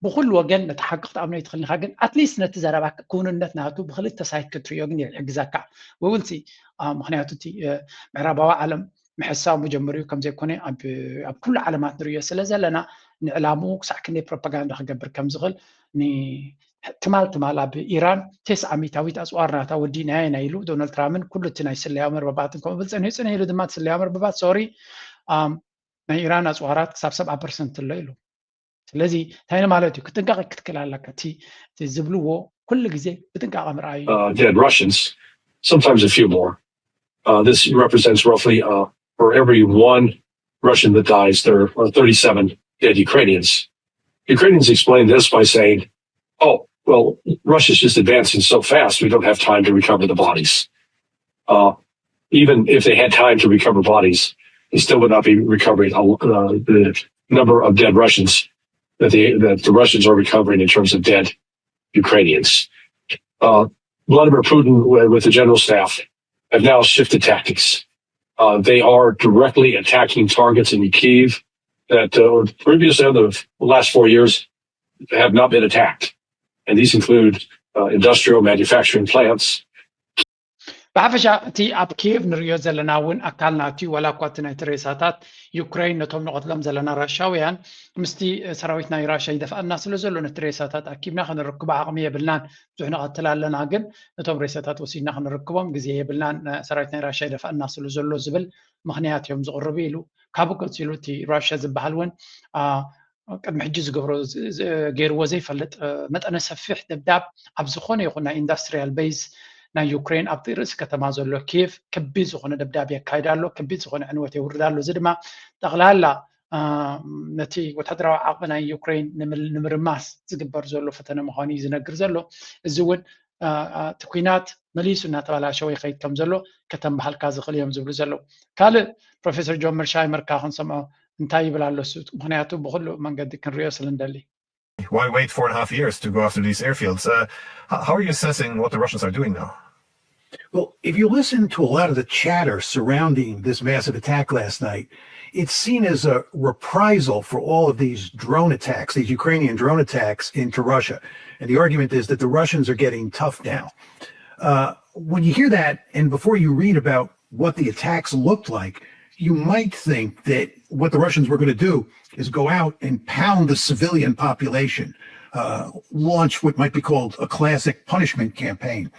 ብኩሉ ወገን ነቲ ሓቂ ክትኣምኖ ይትኽእል ኢኻ፣ ግን ኣትሊስት ነቲ ዘረባ ክውንነት ናቱ ብክልተ ሳይት ክትርእዮ ግን ይሕግዘካ። ወይ እውን ምክንያቱ እቲ ምዕራባዊ ዓለም ምሕሳው መጀመሪኡ ከም ዘይኮነ ኣብ ኩሉ ዓለማት ንርእዮ ስለ ዘለና ንዕላምኡ ክሳዕ ክንደይ ፕሮፓጋንዳ ክገብር ከም ዝኽእል ትማል ትማል ኣብ ኢራን ተስዓ ሚታዊት ኣፅዋር ናታ ወዲእናዮ ኢና ኢሉ ዶናልድ ትራምፕን ኩሉ እቲ ናይ ስለያ መርበባትን ከምኡ ብል ፀኒሑ ፅንሕ ኢሉ ድማ እቲ ስለያ መርበባት ሶሪ ናይ ኢራን ኣፅዋራት ክሳብ ሰብዓ ፐርሰንት ኣሎ ኢሉ። ስለዚ እንታይ ማለት እዩ? ክጥንቃቐ ክትክእል ኣለካ። እቲ ዝብልዎ ኩሉ ግዜ ብጥንቃቐ ምርኣዩ። Dead Russians, sometimes a few more. Uh, this represents roughly uh, for every one Russian that dies, there are thirty-seven dead Ukrainians. Ukrainians explain this by saying, oh, well, Russia's just advancing so fast, we don't have time to recover the bodies. Uh, even if they had time to recover bodies, they still would not be recovering uh, the number of dead Russians that the, that the Russians are recovering in terms of dead Ukrainians. Uh, Vladimir Putin with the general staff have now shifted tactics. Uh, they are directly attacking targets in Kyiv that uh, previously, over the last four years, have not been attacked. And these include uh, industrial manufacturing plants. ብሓፈሻ እቲ ኣብ ኪየቭ ንሪኦ ዘለና እውን ኣካል ናቲ ዋላ እኳ እቲ ናይቲ ሬሳታት ዩክሬን ነቶም ንቐትሎም ዘለና ራሻውያን ምስቲ ሰራዊት ናይ ራሻ ይደፍኣና ስለ ዘሎ ነቲ ሬሳታት ኣኪብና ክንረክቦ ዓቕሚ የብልናን። ብዙሕ ንቐትል ኣለና ግን ነቶም ሬሳታት ወሲድና ክንረክቦም ግዜ የብልናን፣ ሰራዊት ናይ ራሻ ይደፍኣና ስለ ዘሎ ዝብል ምኽንያት እዮም ዝቕርቡ ኢሉ። ካብኡ ቀፂሉ እቲ ራሻ ዝበሃል እውን ቅድሚ ሕጂ ዝገብሮ ገይርዎ ዘይፈልጥ መጠነ ሰፊሕ ደብዳብ ኣብ ዝኾነ ይኹን ናይ ኢንዳስትሪያል ቤዝ ናይ ዩክሬን ኣብቲ ርእሲ ከተማ ዘሎ ኪየቭ ከቢድ ዝኾነ ደብዳብ የካይድ ኣሎ፣ ከቢድ ዝኾነ ዕንወት የውርድ ኣሎ። እዚ ድማ ጠቕላላ ነቲ ወታደራዊ ዓቕሚ ናይ ዩክሬን ንምርማስ ዝግበር ዘሎ ፈተነ ምዃኑ እዩ ዝነግር ዘሎ። እዚ እውን እቲ ኩናት መሊሱ እናተበላሸወ ይኸይድ ከም ዘሎ ከተንባሃልካ ዝኽእል እዮም ዝብሉ ዘለዉ። ካልእ ፕሮፌሰር ጆን መርሻይመር ከኣ ክንሰምዖ እንታይ ይብል ኣሎ እሱ? ምኽንያቱ ብኹሉ መንገዲ ክንሪኦ ስለ እንደሊ። Why wait four and a half years to go after these airfields? Uh, how are you assessing what the Russians are doing now? Well, if you listen to a lot of the chatter surrounding this massive attack last night, it's seen as a reprisal for all of these drone attacks, these Ukrainian drone attacks into Russia. And the argument is that the Russians are getting tough now. Uh, when you hear that, and before you read about what the attacks looked like, you might think that what the Russians were going to do is go out and pound the civilian population, uh, launch what might be called a classic punishment campaign.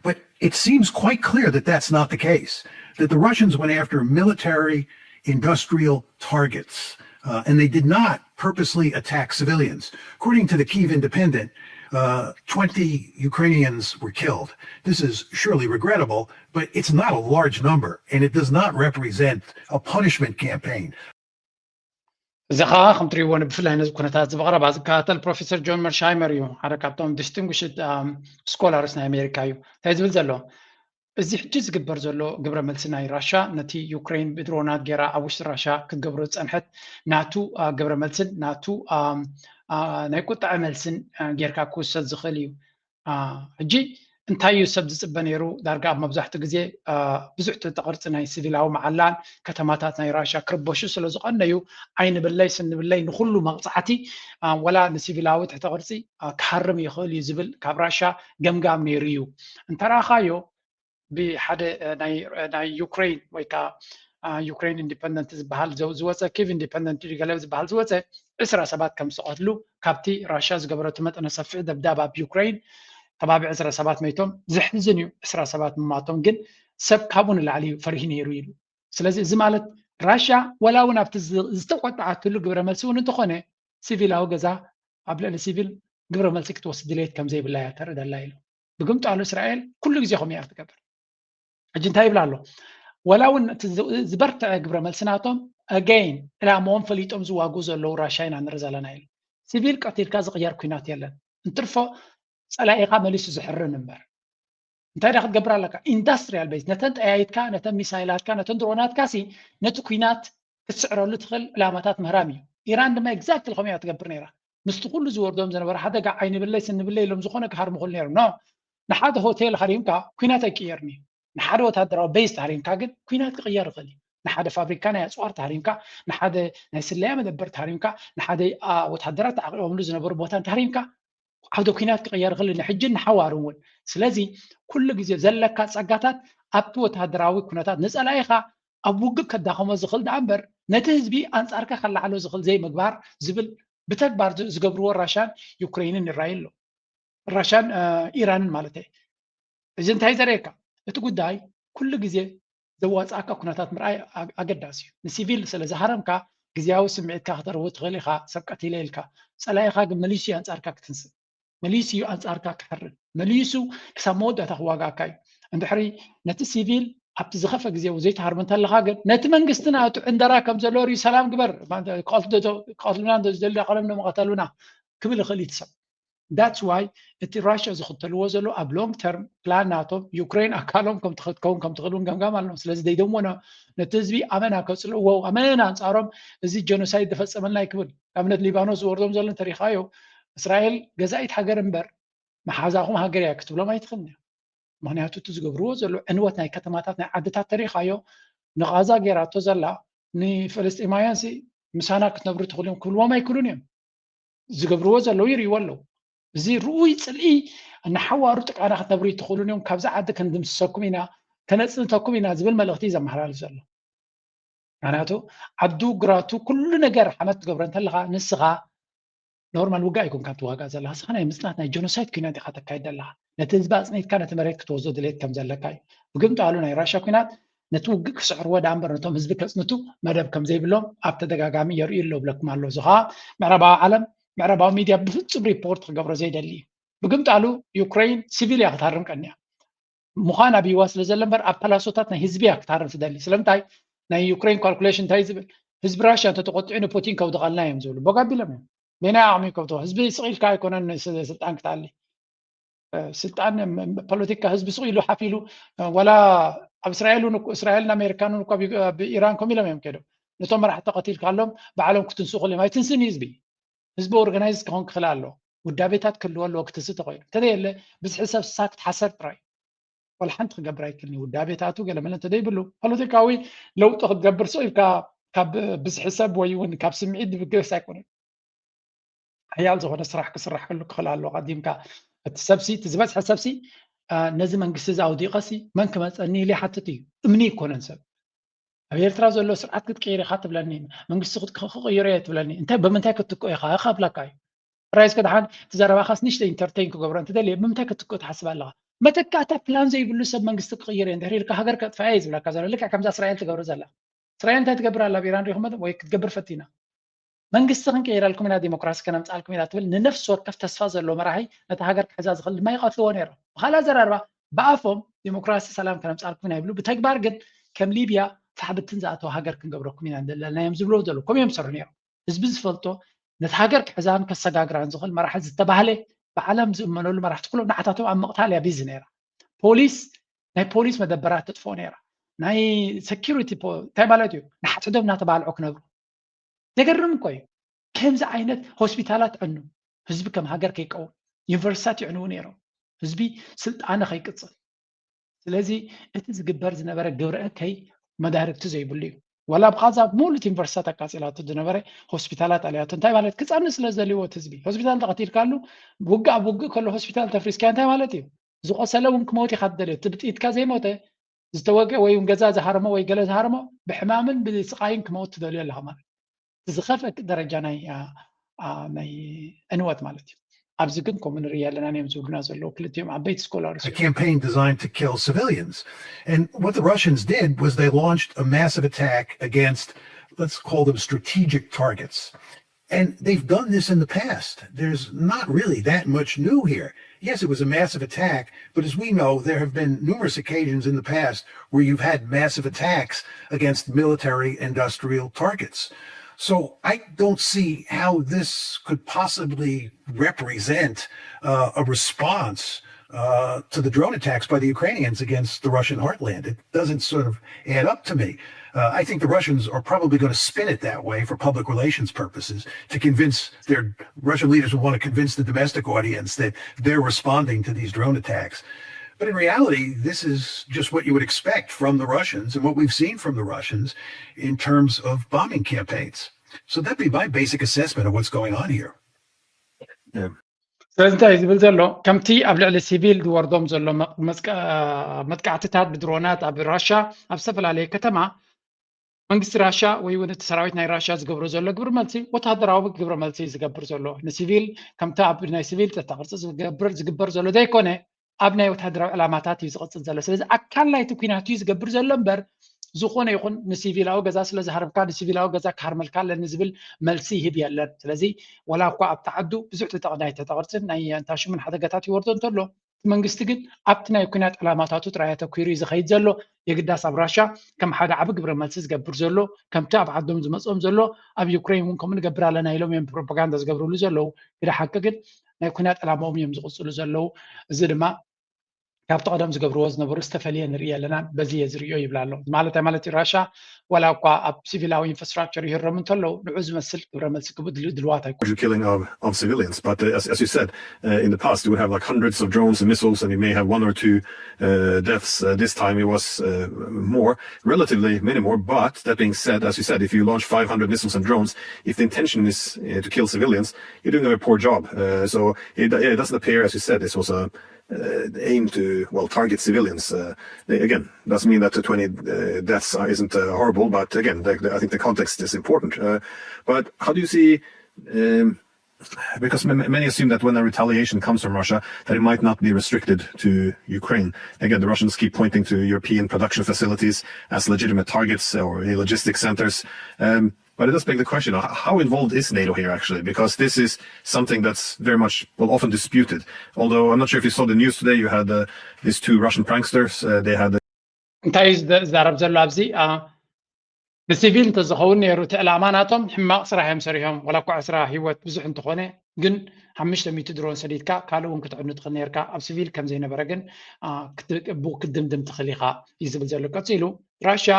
But it seems quite clear that that's not the case, that the Russians went after military industrial targets, uh, and they did not purposely attack civilians. According to the Kyiv Independent, uh, twenty Ukrainians were killed. This is surely regrettable, but it's not a large number, and it does not represent a punishment campaign. እዚ ከዓ ከም ትሪእዎ ብፍላይ ነዚ ኩነታት እዚ ብቐረባ ዝከታተል ፕሮፌሰር ጆን መርሻይመር እዩ። ሓደ ካብቶም ዲስቲንጉሽድ ስኮላርስ ናይ ኣሜሪካ እዩ። እንታይ ዝብል ዘሎ? እዚ ሕጂ ዝግበር ዘሎ ግብረ መልሲ ናይ ራሻ ነቲ ዩክሬን ብድሮናት ጌራ ኣብ ውሽጢ ራሻ ክትገብሮ ዝፀንሐት ናቱ ግብረ መልስን ናቱ ናይ ቁጥዐ መልስን ጌርካ ክውሰድ ዝኽእል እዩ። ሕጂ እንታይ እዩ ሰብ ዝፅበ ነይሩ? ዳርጋ ኣብ መብዛሕትኡ ግዜ ብዙሕ ትሕተ ቅርፂ ናይ ሲቪላዊ መዓላን ከተማታት ናይ ራሻ ክርበሹ ስለ ዝቐነዩ፣ ዓይኒ ብለይ ስኒ ብለይ ንኹሉ መቕፃዕቲ፣ ወላ ንሲቪላዊ ትሕተ ቅርፂ ክሃርም ይኽእል እዩ ዝብል ካብ ራሻ ገምጋም ነይሩ እዩ። እንተረኣኻዮ ብሓደ ናይ ዩክሬን ወይ ከዓ ዩክሬን ኢንዲፐንደንት ዝበሃል ዝወፀ፣ ኪቭ ኢንዲፐንደንት ገለ ዝበሃል ዝወፀ ዕስራ ሰባት ከም ዝተቐትሉ ካብቲ ራሽያ ዝገበረቱ መጠነ ሰፊሕ ደብዳብ ኣብ ዩክሬን ከባቢ ዕስራ ሰባት መይቶም። ዘሕዝን እዩ፣ ዕስራ ሰባት ምማቶም ግን ሰብ ካብኡ ንላዕሊ እዩ ፈሪሂ ነይሩ ኢሉ። ስለዚ እዚ ማለት ራሽያ ወላ እውን ኣብቲ ዝተቆጣዓትሉ ግብረ መልሲ እውን እንተኾነ ሲቪላዊ ገዛ ኣብ ልዕሊ ሲቪል ግብረ መልሲ ክትወስድ ድሌት ከም ዘይብላ እያ ተርኢ ዘላ ኢሉ። ብግምጣሉ እስራኤል ኩሉ ግዜ ከምኡ እያ ክትገብር። ሕጂ እንታይ ይብል ኣሎ? ወላ እውን ዝበርትዐ ግብረ መልሲ ናቶም ኣገይን ዕላምኦም ፈሊጦም ዝዋግኡ ዘለዉ ራሻ ኢና ንርኢ ዘለና ኢሉ። ሲቪል ቀቲልካ ዝቕየር ኩናት የለን። እንትርፎ ፀላኢኻ መሊሱ ዝሕርን እምበር። እንታይ ዳ ክትገብር ኣለካ? ኢንዳስትሪያል ቤዝ ነተን ጠያይትካ ነተን ሚሳይላትካ ነተን ድሮናትካ ሲ ነቲ ኩናት ክትስዕረሉ ትኽእል ዕላማታት ምህራም እዩ። ኢራን ድማ ኤግዛክትሊ ከምኡ እያ ትገብር ነይራ። ምስቲ ኩሉ ዝወርዶም ዝነበረ ሓደጋ ዓይኒ ብለይ ስኒ ብለይ ኢሎም ዝኾነ ክሃርሙ ክኽእሉ ነይሮም። ኖ፣ ንሓደ ሆቴል ሃሪምካ ኩናት ኣይቅየርን እዩ። ንሓደ ወታደራዊ ቤዝ ተሃሪምካ ግን ኩናት ክቕየር ይኽእል እዩ። ንሓደ ፋብሪካ ናይ ኣፅዋር ተሃሪምካ፣ ንሓደ ናይ ስለያ መደበር ተሃሪምካ፣ ንሓደ ወታደራት ተዓቂቦምሉ ዝነበሩ ቦታ ተሃሪምካ ዓውደ ኩናት ክቕየር ይኽእል እዩ፣ ንሕጂ ንሓዋሩ እውን። ስለዚ ኩሉ ግዜ ዘለካ ፀጋታት ኣብቲ ወታደራዊ ኩነታት ንፀላኢኻ ኣብ ውግእ ከዳኸሞ ዝኽእል ደኣ እምበር ነቲ ህዝቢ ኣንፃርካ ከለዓሎ ዝኽእል ዘይምግባር ዝብል ብተግባር ዝገብርዎ ራሻን ዩክሬንን ይረኣይ ኣሎ። ራሻን ኢራንን ማለት እየ። እዚ እንታይ ዘርእየካ? እቲ ጉዳይ ኩሉ ግዜ ዘዋፅኣካ ኩነታት ምርኣይ ኣገዳሲ እዩ። ንሲቪል ስለ ዝሃረምካ ግዜያዊ ስምዒትካ ክተርዊ ትኽእል ኢኻ፣ ሰብ ቀቲለ ኢልካ። ፀላኢኻ ግን መሊሱ እዩ ኣንፃርካ ክትንስእ፣ መሊሱ እዩ ኣንፃርካ ክሕርን፣ መሊሱ ክሳብ መወዳእታ ክዋጋእካ እዩ። እንድሕሪ ነቲ ሲቪል ኣብቲ ዝኸፈ ግዜ እውን ዘይትሃርም እንተለኻ ግን ነቲ መንግስቲ ናቱ ዕንደራ ከም ዘሎ ርእዩ ሰላም ግበር፣ ክቐትሉና ዝደልዩ ኣካሎም ንመቐተሉና ክብል ይኽእል እዩ እቲ ሰብ። That's why እቲ ራሽያ ዝኽተልዎ ዘሎ ኣብ ሎንግ ተርም ፕላን ናቶም ዩክሬን ኣካሎም ከም ትኸውን ከም ትኽእል እውን ገምጋም ኣለዎም። ስለዚ they don't wanna ነቲ ህዝቢ ኣመና ከፅልእዎ ኣመና ኣንፃሮም እዚ ጀኖሳይድ ዝፈፀመልና እዩ ክብል። ንኣብነት ሊባኖስ ዝወርዶም ዘሎ እንተሪኻዮ እስራኤል ገዛኢት ሃገር እምበር መሓዛኹም ሃገር እያ ክትብሎም ኣይትኽእልን እያ። ምኽንያቱ እቲ ዝገብርዎ ዘሎ ዕንወት ናይ ከተማታት ናይ ዓድታት ተሪኻዮ ንቓዛ ገይራቶ ዘላ ንፈለስጢማውያን ሲ ምሳና ክትነብሩ ትኽእሉ እዮም ክብልዎም ኣይክእሉን እዮም። ዝገብርዎ ዘለዉ ይርእይዎ ኣለዉ። እዚ ርኡይ ፅልኢ ንሓዋሩ ጥቃና ክትነብሩ ይትኽእሉን እዮም፣ ካብዚ ዓዲ ክንድምስሰኩም ኢና ከነፅንተኩም ኢና ዝብል መልእኽቲ እዩ ዘመሓላልፍ ዘሎ። ምክንያቱ ዓዱ ግራቱ ኩሉ ነገር ሓመድ ትገብሮ እንተለካ ንስኻ ኖርማል ውግእ ኣይኮንካ ትዋጋእ ዘለካ፣ ንስኻ ናይ ምፅናት ናይ ጀኖሳይድ ኩናት ኢኻ ተካይድ ዘለካ። ነቲ ህዝቢ ኣፅኒትካ ነቲ መሬት ክትወስዶ ድሌት ከም ዘለካ እዩ። ብግምጣሉ ናይ ራሻ ኩናት ነቲ ውግእ ክስዕርዎ ደኣ እምበር ነቶም ህዝቢ ከፅንቱ መደብ ከም ዘይብሎም ኣብ ተደጋጋሚ የርእዩ ኣለዉ ብለኩም ኣሎ። እዚ ከዓ ምዕራባዊ ዓለም ምዕራባዊ ሚድያ ብፍፁም ሪፖርት ክገብሮ ዘይደሊ እዩ። ብግምጣሉ ዩክሬን ሲቪል እያ ክትሃርም ቀንያ ምዃን ኣብይዋ ስለ ዘሎ እምበር ኣብ ፓላሶታት ናይ ህዝቢ እያ ክትሃርም ትደሊ። ስለምንታይ ናይ ዩክሬን ካልኩሌሽን እንታይ ዝብል ህዝቢ ራሽያ እንተተቆጢዑ ንፑቲን ከውድቐልና እዮም ዝብሉ ቦግ ኣቢሎም እዮም። በናይ ዓቕሚ ከውድቑ ህዝቢ ስቕ ኢልካ ኣይኮነን ስልጣን ክትኣሊ ስልጣን ፖለቲካ ህዝቢ ስቕ ኢሉ ሓፍ ኢሉ፣ ዋላ ኣብ እስራኤል እውን እኮ፣ እስራኤልን ኣሜሪካን እውን እኮ ኣብ ኢራን ከምኡ ኢሎም እዮም ከይዶም። ነቶም መራሕቲ ቀቲልካሎም ባዕሎም ክትንስኡ ክእሎም ኣይትንስን እዩ ህዝቢ። ህዝቢ ኦርጋናይዝ ክኸውን ክኽእል ኣለዎ። ውዳቤታት ክህልዎ ኣለዎ ክትንስ ተኾይኑ። እንተዘየለ ብዝሒ ሰብ ሳክት ሓሰር ጥራይ። ዋላ ሓንቲ ክገብር ኣይክእልን እዩ። ውዳቤታቱ ገለመለ እንተዘይብሉ ፖለቲካዊ ለውጢ ክትገብር ስቕ ኢልካ ካብ ብዝሒ ሰብ ወይ እውን ካብ ስምዒት ዝብገስ ኣይኮነን። ሓያል ዝኾነ ስራሕ ክስራሕ ከሉ ክኽእል ኣለዎ። ቀዲምካ እቲ ሰብሲ፣ እቲ ዝበዝሐ ሰብሲ ነዚ መንግስቲ እዚ ኣውዲቐሲ መን ክመፀኒ ኢሉ ይሓትት እዩ። እምኒ ይኮነን ሰብ ኣብ ኤርትራ ዘሎ ስርዓት ክትቀይር ኢኻ ትብለኒ፣ መንግስቲ ክቕይሮ እየ ትብለኒ፣ እንታይ ብምንታይ ክትትኮ ኢኻ ክብለካ እዩ። ራይስ ከድሓን እቲ ዘረባኻስ ንሽተ ኢንተርቴን ክገብሮ እንተደልየ ብምንታይ ክትትኮ ትሓስብ ኣለኻ? መተካእታ ፕላን ዘይብሉ ሰብ መንግስቲ ክቕይር እየ እንድሕር ኢልካ ሃገር ከጥፋ እየ ዝብለካ ዘሎ። ልክዕ ከምዛ እስራኤል ትገብሮ ዘላ። እስራኤል እንታይ ትገብር ኣላ? ኣብ ኢራን ሪኹም ወይ ክትገብር ፈቲና? መንግስቲ ክንቀይረልኩም ኢና፣ ዲሞክራሲ ከነምፃልኩም ኢና ትብል ንነፍሲ ወከፍ ተስፋ ዘለዎ መራሒ ነቲ ሃገር ክሕዛ ዝኽእል ድማ ይቐትልዎ ነይሮም። ብኻልእ ኣዘራርባ ብኣፎም ዲሞክራሲ ሰላም ከነምፃልኩም ኢና ይብሉ፣ ብተግባር ግን ከም ሊብያ ፋሕብትን ዝኣተወ ሃገር ክንገብረኩም ኢና እንደለና እዮም ዝብልዎ ዘለዉ። ከምኡ እዮም ዝሰርሑ ነይሮም። ህዝቢ ዝፈልጦ ነቲ ሃገር ክሕዛን ከሰጋግራን ዝኽእል መራሒ ዝተባህለ ብዓለም ዝእመነሉ መራሕቲ ኩሎም ንዓታቶም ኣብ ምቕታል እያ ቢዚ ነይራ። ፖሊስ ናይ ፖሊስ መደበራት ተጥፍኦ ነይራ። ናይ ሴኪሪቲ እንታይ ማለት እዩ? ንሓድሕዶም እናተባልዑ ክነብሩ። ዘገርም እኮ እዩ። ከምዚ ዓይነት ሆስፒታላት ዕኑ ህዝቢ ከም ሃገር ከይቀውም ዩኒቨርሲታት ይዕንዉ ነይሮም ህዝቢ ስልጣነ ከይቅፅል። ስለዚ እቲ ዝግበር ዝነበረ ግብረ እከይ መዳርግቲ ዘይብሉ እዩ። ዋላ ብኻዛ ሙሉት ዩኒቨርሲታት ኣቃፂላቱ ዝነበረ ሆስፒታላት ኣልያቱ እንታይ ማለት ክፀኒ ስለ ዝደልዎ እቲ ህዝቢ ሆስፒታል ተቐቲልካሉ ውግእ ኣብ ውግእ ከሎ ሆስፒታል ተፍሪስካ እንታይ ማለት እዩ? ዝቆሰለ እውን ክመውት ኢኻ ትደልዮ። እቲ ብጥይትካ ዘይሞተ ዝተወግአ ወይ እውን ገዛ ዝሃረሞ ወይ ገለ ዝሃረሞ ብሕማምን ብስቃይን ክመውት ትደልዮ ኣለኻ ማለት እዩ። ዝኸፍአ ደረጃ ናይ ናይ ዕንወት ማለት እዩ። ኣብዚ ግን ከምኡ ንርኢ ኣለና እዮም ዝብሉና ዘለዉ ክልቲኦም ዓበይቲ ስኮላርስ። A campaign designed to kill civilians. And what the Russians did was they launched a massive attack against, let's call them strategic targets. And they've done this in the past. There's not really that much new here. Yes, it was a massive attack, but as we know, there have been numerous occasions in the past where you've had massive attacks against military industrial targets. So I don't see how this could possibly represent uh, a response uh, to the drone attacks by the Ukrainians against the Russian heartland. It doesn't sort of add up to me. Uh, I think the Russians are probably going to spin it that way for public relations purposes to convince their Russian leaders who want to convince the domestic audience that they're responding to these drone attacks. But in reality, this is just what you would expect from the Russians and what we've seen from the Russians in terms of bombing campaigns. So that'd be my basic assessment of what's going on here. ስለዚ እንታይ እዩ ዝብል ዘሎ? ከምቲ ኣብ ልዕሊ ሲቪል ዝወርዶም ዘሎ መጥቃዕትታት ብድሮናት ኣብ ራሻ ኣብ ዝተፈላለየ ከተማ መንግስቲ ራሻ ወይ እውን እቲ ሰራዊት ናይ ራሻ ዝገብሮ ዘሎ ግብሪ መልሲ ወታደራዊ ግብሪ መልሲ ዝገብር ዘሎ ንሲቪል ከምቲ ኣብ ናይ ሲቪል ጸጥታ ቅርጺ ዝገብር ዝግበር ዘሎ ዘይኮነ ኣብ ናይ ወታደራዊ ዕላማታት እዩ ዝቕጽል ዘሎ። ስለዚ ኣካል ናይቲ ኩናት እዩ ዝገብር ዘሎ እምበር ዝኾነ ይኹን ንሲቪላዊ ገዛ ስለ ዝሃርምካ ንሲቪላዊ ገዛ ክሃርመልካ ኣለኒ ዝብል መልሲ ይህብ የለን። ስለዚ ወላ እኳ ኣብቲ ዓዱ ብዙሕ ተጠቕናይ ተጠቕርፅን ናይ ኣንታሽምን ሓደጋታት ይወርዶ እንተሎ እቲ መንግስቲ ግን ኣብቲ ናይ ኩናት ዕላማታቱ ጥራይ ኣተኲሩ እዩ ዝኸይድ ዘሎ። የግዳስ ኣብ ራሻ ከም ሓደ ዓቢ ግብረ መልሲ ዝገብር ዘሎ ከምቲ ኣብ ዓዶም ዝመፅኦም ዘሎ ኣብ ዩክሬን እውን ከምኡ ንገብር ኣለና ኢሎም እዮም ፕሮፓጋንዳ ዝገብርሉ ዘለዉ። ግደ ሓቂ ግን ናይ ኩናት ዕላማኦም እዮም ዝቕፅሉ ዘለዉ። እዚ ድማ ካብቲ ቀደም ዝገብርዎ ዝነበሩ ዝተፈለየ ንርኢ ኣለና በዚ እየ ዝርእዮ ይብል ኣሎ። ማለት እንታይ ማለት እዩ? ራሻ ዋላ እኳ ኣብ ሲቪላዊ ኢንፍራስትራክቸር ይህረሙ እንተለዉ ንዑ ዝመስል ግብረ መልሲ ክቡ ድልዋት ኣይኮ Killing of, of civilians. But uh, as, as you said, uh, in the past you would have like hundreds of drones and missiles and you may have one or two uh, deaths. Uh, this time it was uh, more, relatively many more. But that being said, as you said, if you launch five hundred missiles and drones, if the intention is uh, to kill civilians, you're doing a poor job. Uh, so it, it doesn't appear, as you said, this was a uh, aim to, well, target civilians. Uh, again, doesn't mean that the twenty uh, deaths are, isn't uh, horrible, but again, the, the, I think the context is important. Uh, but how do you see? Um, because many assume that when a retaliation comes from Russia, that it might not be restricted to Ukraine. Again, the Russians keep pointing to European production facilities as legitimate targets or logistic centers. Um, but it does beg the question, how involved is NATO here, actually? Because this is something that's very much, well, often disputed. Although I'm not sure if you saw the news today, you had uh, these two Russian pranksters. Uh, they had. እንታይ እዩ ዝዛረብ ዘሎ ኣብዚ? ብሲቪል እንተዝኸውን ነይሩ እቲ ዕላማ ናቶም ሕማቕ ስራሕ እዮም ሰሪሖም። ዋላ እኳ ዕስራ ህይወት ብዙሕ እንተኾነ ግን ሓሙሽተ ሚእቲ ድሮን ሰዲድካ ካልእ እውን ክትዕኑ ትኽእል ነርካ፣ ኣብ ስቪል ከም ዘይነበረ ግን ክትድምድም ትኽእል ኢኻ እዩ ዝብል ዘሎ። ቀፂሉ ራሽያ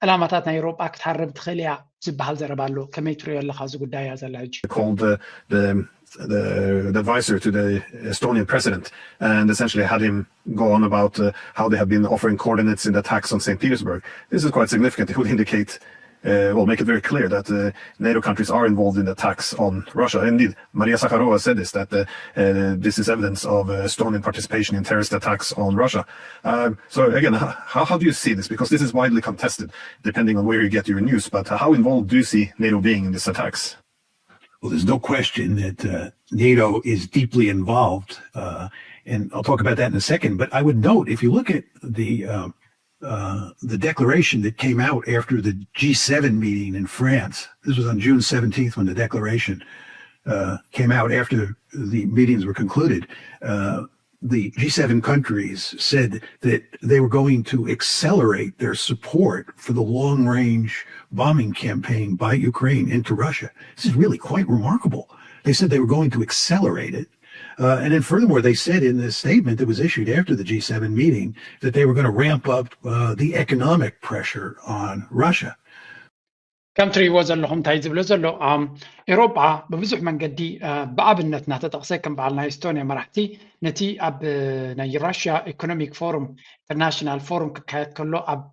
ዕላማታት ናይ ኤውሮጳ ክትሃርም ትኽእል እያ ዝበሃል ዘረባ ኣሎ። ከመይ ትሪኦ ኣለኻ እዚ ጉዳይ እያ ዘላ ሕጂ? called the, the, the, the advisor to the Estonian president and essentially had him go on about uh, how they have been offering coordinates in the attacks on Saint Petersburg. This is quite significant. It would indicate uh, well, make it very clear that uh, NATO countries are involved in attacks on Russia. Indeed, Maria Zakharova said this, that uh, uh, this is evidence of uh, Estonian participation in terrorist attacks on Russia. Um, so again, how, how do you see this? Because this is widely contested, depending on where you get your news. But how involved do you see NATO being in these attacks? Well, there's no question that uh, NATO is deeply involved, uh, and I'll talk about that in a second. But I would note, if you look at the uh, uh, the declaration that came out after the G seven meeting in France, this was on June seventeenth when the declaration uh, came out after the meetings were concluded. Uh, the G seven countries said that they were going to accelerate their support for the long range bombing campaign by Ukraine into Russia. This is really quite remarkable. They said they were going to accelerate it. Uh, and then, furthermore, they said in this statement that was issued after the G seven meeting that they were going to ramp up uh, the economic pressure on Russia. ከም ትሪእዎ ዘለኹም እንታይ ዝብሎ ዘሎ፣ ኤውሮጳ ብብዙሕ መንገዲ ብኣብነት እናተጠቕሰ፣ ከም በዓል ናይ ኤስቶኒያ መራሕቲ ነቲ ኣብ ናይ ራሽያ ኢኮኖሚክ ፎሩም፣ ኢንተርናሽናል ፎሩም ክካየድ ከሎ ኣብ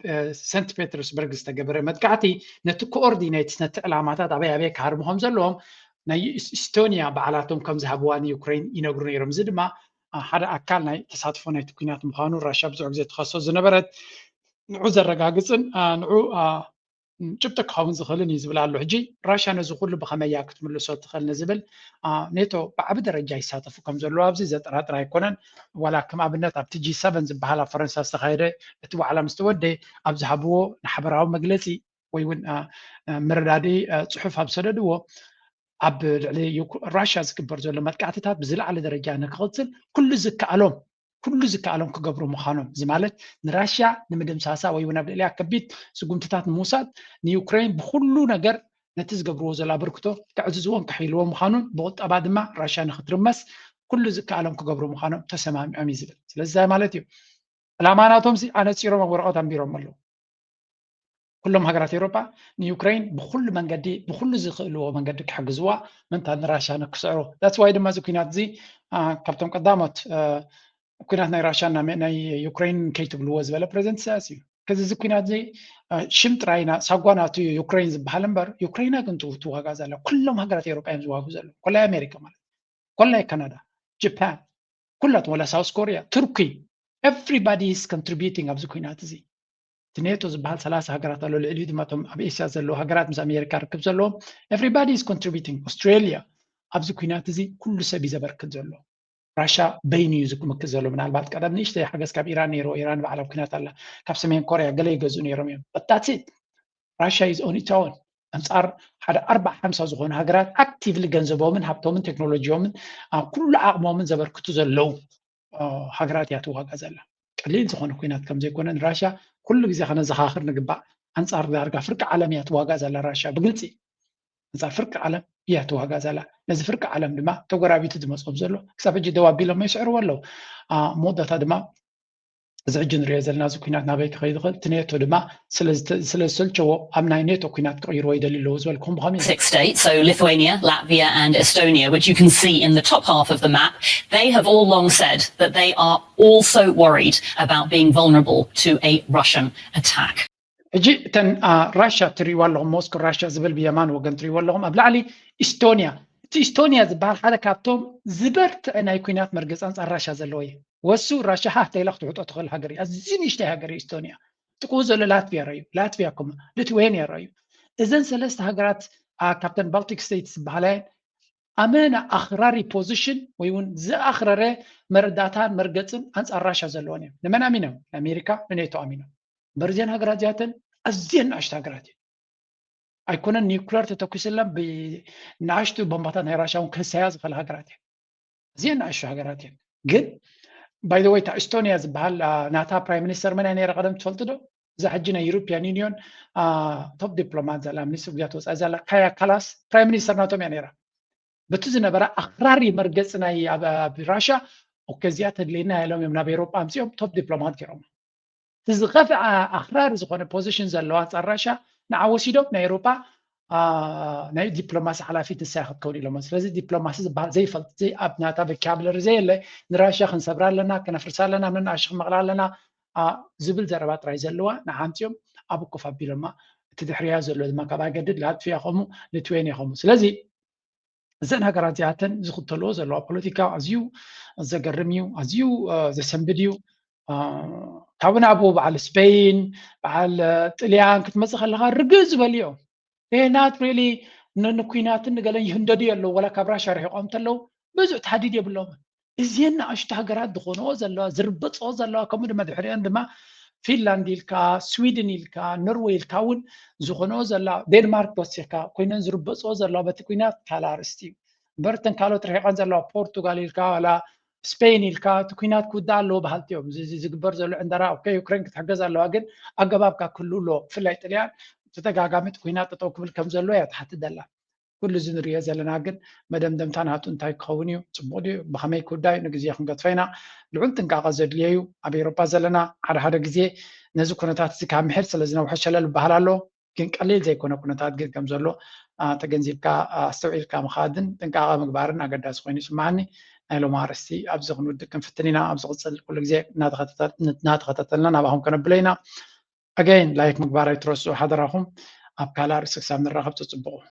ሰንት ፔተርስበርግ ዝተገበረ መጥቃዕቲ ነቲ ኮኦርዲኔትስ፣ ነቲ ዕላማታት ኣበይ ኣበይ ክሃርሙ ከም ዘለዎም ናይ ኢስቶኒያ በዓላቶም ከም ዝሃብዋ ንዩክሬን ይነግሩ ነይሮም። እዚ ድማ ሓደ ኣካል ናይ ተሳትፎ ናይቲ ኩናት ምዃኑ ራሽያ ብዙሕ ግዜ ትኸሶ ዝነበረት ንዑ ዘረጋግፅን ንዑ ጭብጢ ክኸውን ዝኽእልን እዩ ዝብል ኣሎ። ሕጂ ራሽያ ነዚ ኩሉ ብኸመይ እያ ክትምልሶ ትኽእል ንዝብል ኔቶ ብዓቢ ደረጃ ይሳተፉ ከም ዘለዉ ኣብዚ ዘጠራጥር ኣይኮነን። ዋላ ከም ኣብነት ኣብቲ ጂ ሰቨን ዝበሃል ኣብ ፈረንሳ ዝተኻየደ እቲ ዋዕላ ምስ ተወደ ኣብ ዝሃብዎ ንሓበራዊ መግለፂ ወይ እውን መረዳድኢ ፅሑፍ ኣብ ዝሰደድዎ ኣብ ልዕሊ ራሽያ ዝግበር ዘሎ መጥቃዕትታት ብዝለዓለ ደረጃ ንክቕፅል ኩሉ ዝከኣሎም ኩሉ ዝከኣሎም ክገብሩ ምዃኖም፣ እዚ ማለት ንራሽያ ንምድምሳሳ ወይ እውን ኣብ ልዕሊያ ከቢድ ስጉምትታት ንምውሳድ ንዩክሬን ብኩሉ ነገር ነቲ ዝገብርዎ ዘሎ ኣበርክቶ ከዕዝዝዎን ከሕይልዎ ምዃኑን ብቁጠባ ድማ ራሽያ ንክትርመስ ኩሉ ዝከኣሎም ክገብሩ ምዃኖም ተሰማሚዖም እዩ ዝብል። ስለዚ እንታይ ማለት እዩ? ዕላማ ናቶም ኣነፂሮም ኣብ ወረቐት ኣንቢሮም ኣለዉ። ኩሎም ሃገራት ኤውሮጳ ንዩክሬን ብኩሉ መንገዲ ብኩሉ ዝኽእልዎ መንገዲ ክሕግዝዋ ምእንታን ንራሽያ ንክስዕሩ። That's why ድማ እዚ ኩናት እዚ ካብቶም ቀዳሞት ኩናት ናይ ራሽያን ናይ ዩክሬን ከይትብልዎ ዝበለ ፕሬዚደንት ኢሳያስ እዩ። ከዚ እዚ ኩናት እዚ ሽም ጥራይ ሳጓ ናቱ ዩክሬን ዝበሃል እምበር ዩክሬና ግን ትዋጋ ዘላ ኩሎም ሃገራት ኤውሮጳ እዮም ዝዋጉ ዘለዉ። ኮላይ ኣሜሪካ ማለት ኮላይ ካናዳ፣ ጃፓን፣ ኩላቶም ወላ ሳውስ ኮሪያ፣ ቱርኪ everybody is contributing ኣብዚ ኩናት እዚ። እቲ ኔቶ ዝበሃል ሰላሳ ሃገራት ኣሎ፣ ልዕሊኡ ድማ እቶም ኣብ ኤስያ ዘለዉ ሃገራት ምስ ኣሜሪካ ርክብ ዘለዎም everybody is contributing። ኣውስትራልያ ኣብዚ ኩናት እዚ ኩሉ ሰብ እዩ ዘበርክት ዘሎ። ራሻ በይኑ እዩ ዝምክት ዘሎ። ምናልባት ቀደም ንእሽተይ ሓገዝ ካብ ኢራን ነይርዎ፣ ኢራን ባዕላ ኣብ ኩናት ኣላ። ካብ ሰሜን ኮርያ ገለ ይገዝኡ ነይሮም እዮም። But that's it። ራሻ is on its own። ኣንጻር ሓደ ኣርባዓ ሓምሳ ዝኾኑ ሃገራት ኣክቲቭሊ ገንዘቦምን ሃብቶምን ቴክኖሎጂዮምን ኩሉ ዓቕሞምን ዘበርክቱ ዘለዉ ሃገራት እያ ትዋጋ ዘላ። ቀሊል ዝኾነ ኩናት ከም ዘይኮነ ንራሽያ ኩሉ ግዜ ከነዘኻኽር ንግባእ። ኣንጻር ዳርጋ ፍርቂ ዓለም እያ ትዋጋ ዘላ ራሽያ ብግልጺ። ኣንጻር ፍርቂ ዓለም እያ ትዋጋ ዘላ። ነዚ ፍርቂ ዓለም ድማ ተጎራቢቱ ዝመጾም ዘሎ ክሳብ ሕጂ ደው ኣቢሎም ይስዕርዎ ኣለዉ። መወዳእታ ድማ እዚ ሕጂ ንሪኦ ዘለና እዚ ኩናት ናበይ ክኸይድ ይኽእል? እቲ ኔቶ ድማ ስለ ዝሰልቸዎ ኣብ ናይ ኔቶ ኩናት ክቕይርዎ ይደልዩ ኣለዉ ዝበልኩም ብኸመይ? Six states, so Lithuania, Latvia and Estonia, which you can see in the top half of the map, they have all long said that they are also worried about being vulnerable to a Russian attack. ሕጂ እተን ራሻ ትሪእዋ ኣለኹም፣ ሞስኮ ራሻ ዝብል ብየማን ወገን ትሪእዎ ኣለኹም። ኣብ ላዕሊ ኢስቶኒያ፣ እቲ ኢስቶኒያ ዝበሃል ሓደ ካብቶም ዝበርትዐ ናይ ኩናት መርገፂ ኣንፃር ራሻ ዘለዎ እዩ። ወሱ ራሻ ሃህ ተይላ ክትውሕጦ ትኽእል ሃገር እዩ። ኣዝዩ ንእሽተይ ሃገር እዩ ኢስቶኒያ። ጥቅኡ ዘሎ ላትቪያ ረዩ፣ ላትቪያ ኮማ ሊትዌኒያ ረዩ። እዘን ሰለስተ ሃገራት ካብተን ባልቲክ ስቴትስ ዝበሃላ እየን። ኣመና ኣኽራሪ ፖዚሽን ወይ እውን ዝኣኽረረ መረዳእታን መርገፅን ኣንፃር ራሻ ዘለዎን እዮም። ንመን ኣሚኖም? ንኣሜሪካ፣ ንኔቶ ኣሚኖም። እምበር እዚአን ሃገራት እዚኣተን ኣዝየን ንኣሽቱ ሃገራት እየን። ኣይኮነን ኒውክለር ተተኩስለን ብንኣሽቱ ቦምባታት ናይ ራሻ እውን ክህሰያ ዝኽእል ሃገራት እየን። ኣዝየን ንኣሽቱ ሃገራት እየን። ግን by the way እታ ኢስቶኒያ ዝበሃል ናታ ፕራይም ሚኒስተር መን እያ ነይራ ቀደም ትፈልጡ ዶ? እዛ ሕጂ ናይ ዩሮፒያን ዩኒዮን ቶፕ ዲፕሎማት ዘላ ሚኒስትር ጉዳያት ወፃኢ ዘላ ካያ ካላስ ፕራይም ሚኒስተር ናቶም እያ ነይራ። በቲ ዝነበረ ኣኽራሪ መርገፂ ናይ ኣብ ራሻ ኦኬ እዚኣ ተድልየና ኢሎም እዮም ናብ ኤሮጳ ኣምፅኦም ቶፕ ዲፕሎማት ገይሮም። እቲ ዝኸፍአ ኣኽራሪ ዝኾነ ፖዚሽን ዘለዎ ኣንፃር ራሻ ንዓ ወሲዶም ናይ ኤሮጳ ናይ ዲፕሎማሲ ሓላፊት ንሳ ክትከውን ኢሎሞ። ስለዚ ዲፕሎማሲ ዝበሃል ዘይፈልጥ ኣብ ናታ ቮካብለሪ ዘየለ ንራሻ ክንሰብራ ኣለና፣ ከነፍርሳ ኣለና፣ ነናእሽ ክመቕላ ኣለና ዝብል ዘረባ ጥራይ ዘለዋ ንዓ ኣምፅኦም ኣብ ኮፍ ኣቢሎማ። እቲ ድሕርያ ዘሎ ድማ ካብ ኣገድድ ላትቪያ ከምኡ፣ ሊትዌንያ ከምኡ። ስለዚ እዘን ሃገራት እዚኣተን ዝኽተልዎ ዘለዋ ፖለቲካ ኣዝዩ ዘገርም እዩ፣ ኣዝዩ ዘሰንብድ እዩ። ካብኡ ናብኡ በዓል ስፔን፣ በዓል ጥልያን ክትመፅእ ከለኻ ርግእ ዝበሉ እዮም። They're not really ንኩናትን ንገለን ይህንደዱ ኣለዉ፣ ወላ ካብ ራሻ ርሒቆም እንተለዉ ብዙሕ ተሃዲድ የብሎምን። እዚን ንኣሽቱ ሃገራት ዝኾንኦ ዘለዋ ዝርበፅኦ ዘለዋ፣ ከምኡ ድማ ድሕሪአን ድማ ፊንላንድ ኢልካ፣ ስዊድን ኢልካ፣ ኖርወይ ኢልካ እውን ዝኾንኦ ዘለዋ፣ ዴንማርክ ወሲኽካ ኮይነን ዝርበፅኦ ዘለዋ በቲ ኩናት ካልእ ኣርእስቲ እዩ። እምበር እተን ካልኦት ርሒቐን ዘለዋ ፖርቱጋል ኢልካ ዋላ ስፔን ኢልካ እቲ ኩናት ክውዳእ ኣለዎ በሃልቲ እዮም። እዚ ዝግበር ዘሎ ዕንደራ ኦኬ ዩክሬን ክትሕገዝ ኣለዋ፣ ግን ኣገባብካ ክህሉ ኣለዎ። ብፍላይ ጥልያን ብተደጋጋሚ እቲ ኩናት ጠጠው ክብል ከም ዘለዎ እያ ትሓትት ዘላ። ኩሉ እዚ ንሪኦ ዘለና ግን መደምደምታ ናቱ እንታይ ክኸውን እዩ? ፅቡቕ ድዩ? ብኸመይ ክውዳእ እዩ? ንግዜ ክንገድፎ ኢና። ልዑል ጥንቃቐ ዘድልዮ እዩ። ኣብ ኤውሮጳ ዘለና ሓደ ሓደ ግዜ ነዚ ኩነታት እዚ ካብ ምሕድ ስለ ዝነውሐ ሸለል ይበሃል ኣሎ። ግን ቀሊል ዘይኮነ ኩነታት ግን ከም ዘሎ ተገንዚብካ ኣስተውዒልካ ምኻድን ጥንቃቐ ምግባርን ኣገዳሲ ኮይኑ ይስምዓኒ። ናይ ሎሚ ኣርእስቲ ኣብዚ ክንውድእ ክንፍትን ኢና። ኣብ ዝቕፅል ኩሉ ግዜ እናተኸታተልና ናባኹም ከነብሎ ኢና። ኣገይን ላይክ ምግባር ኣይትረስዑ ሓደራኹም። ኣብ ካልእ ኣርእስቲ ክሳብ ንራኸብ ተፅብቑ።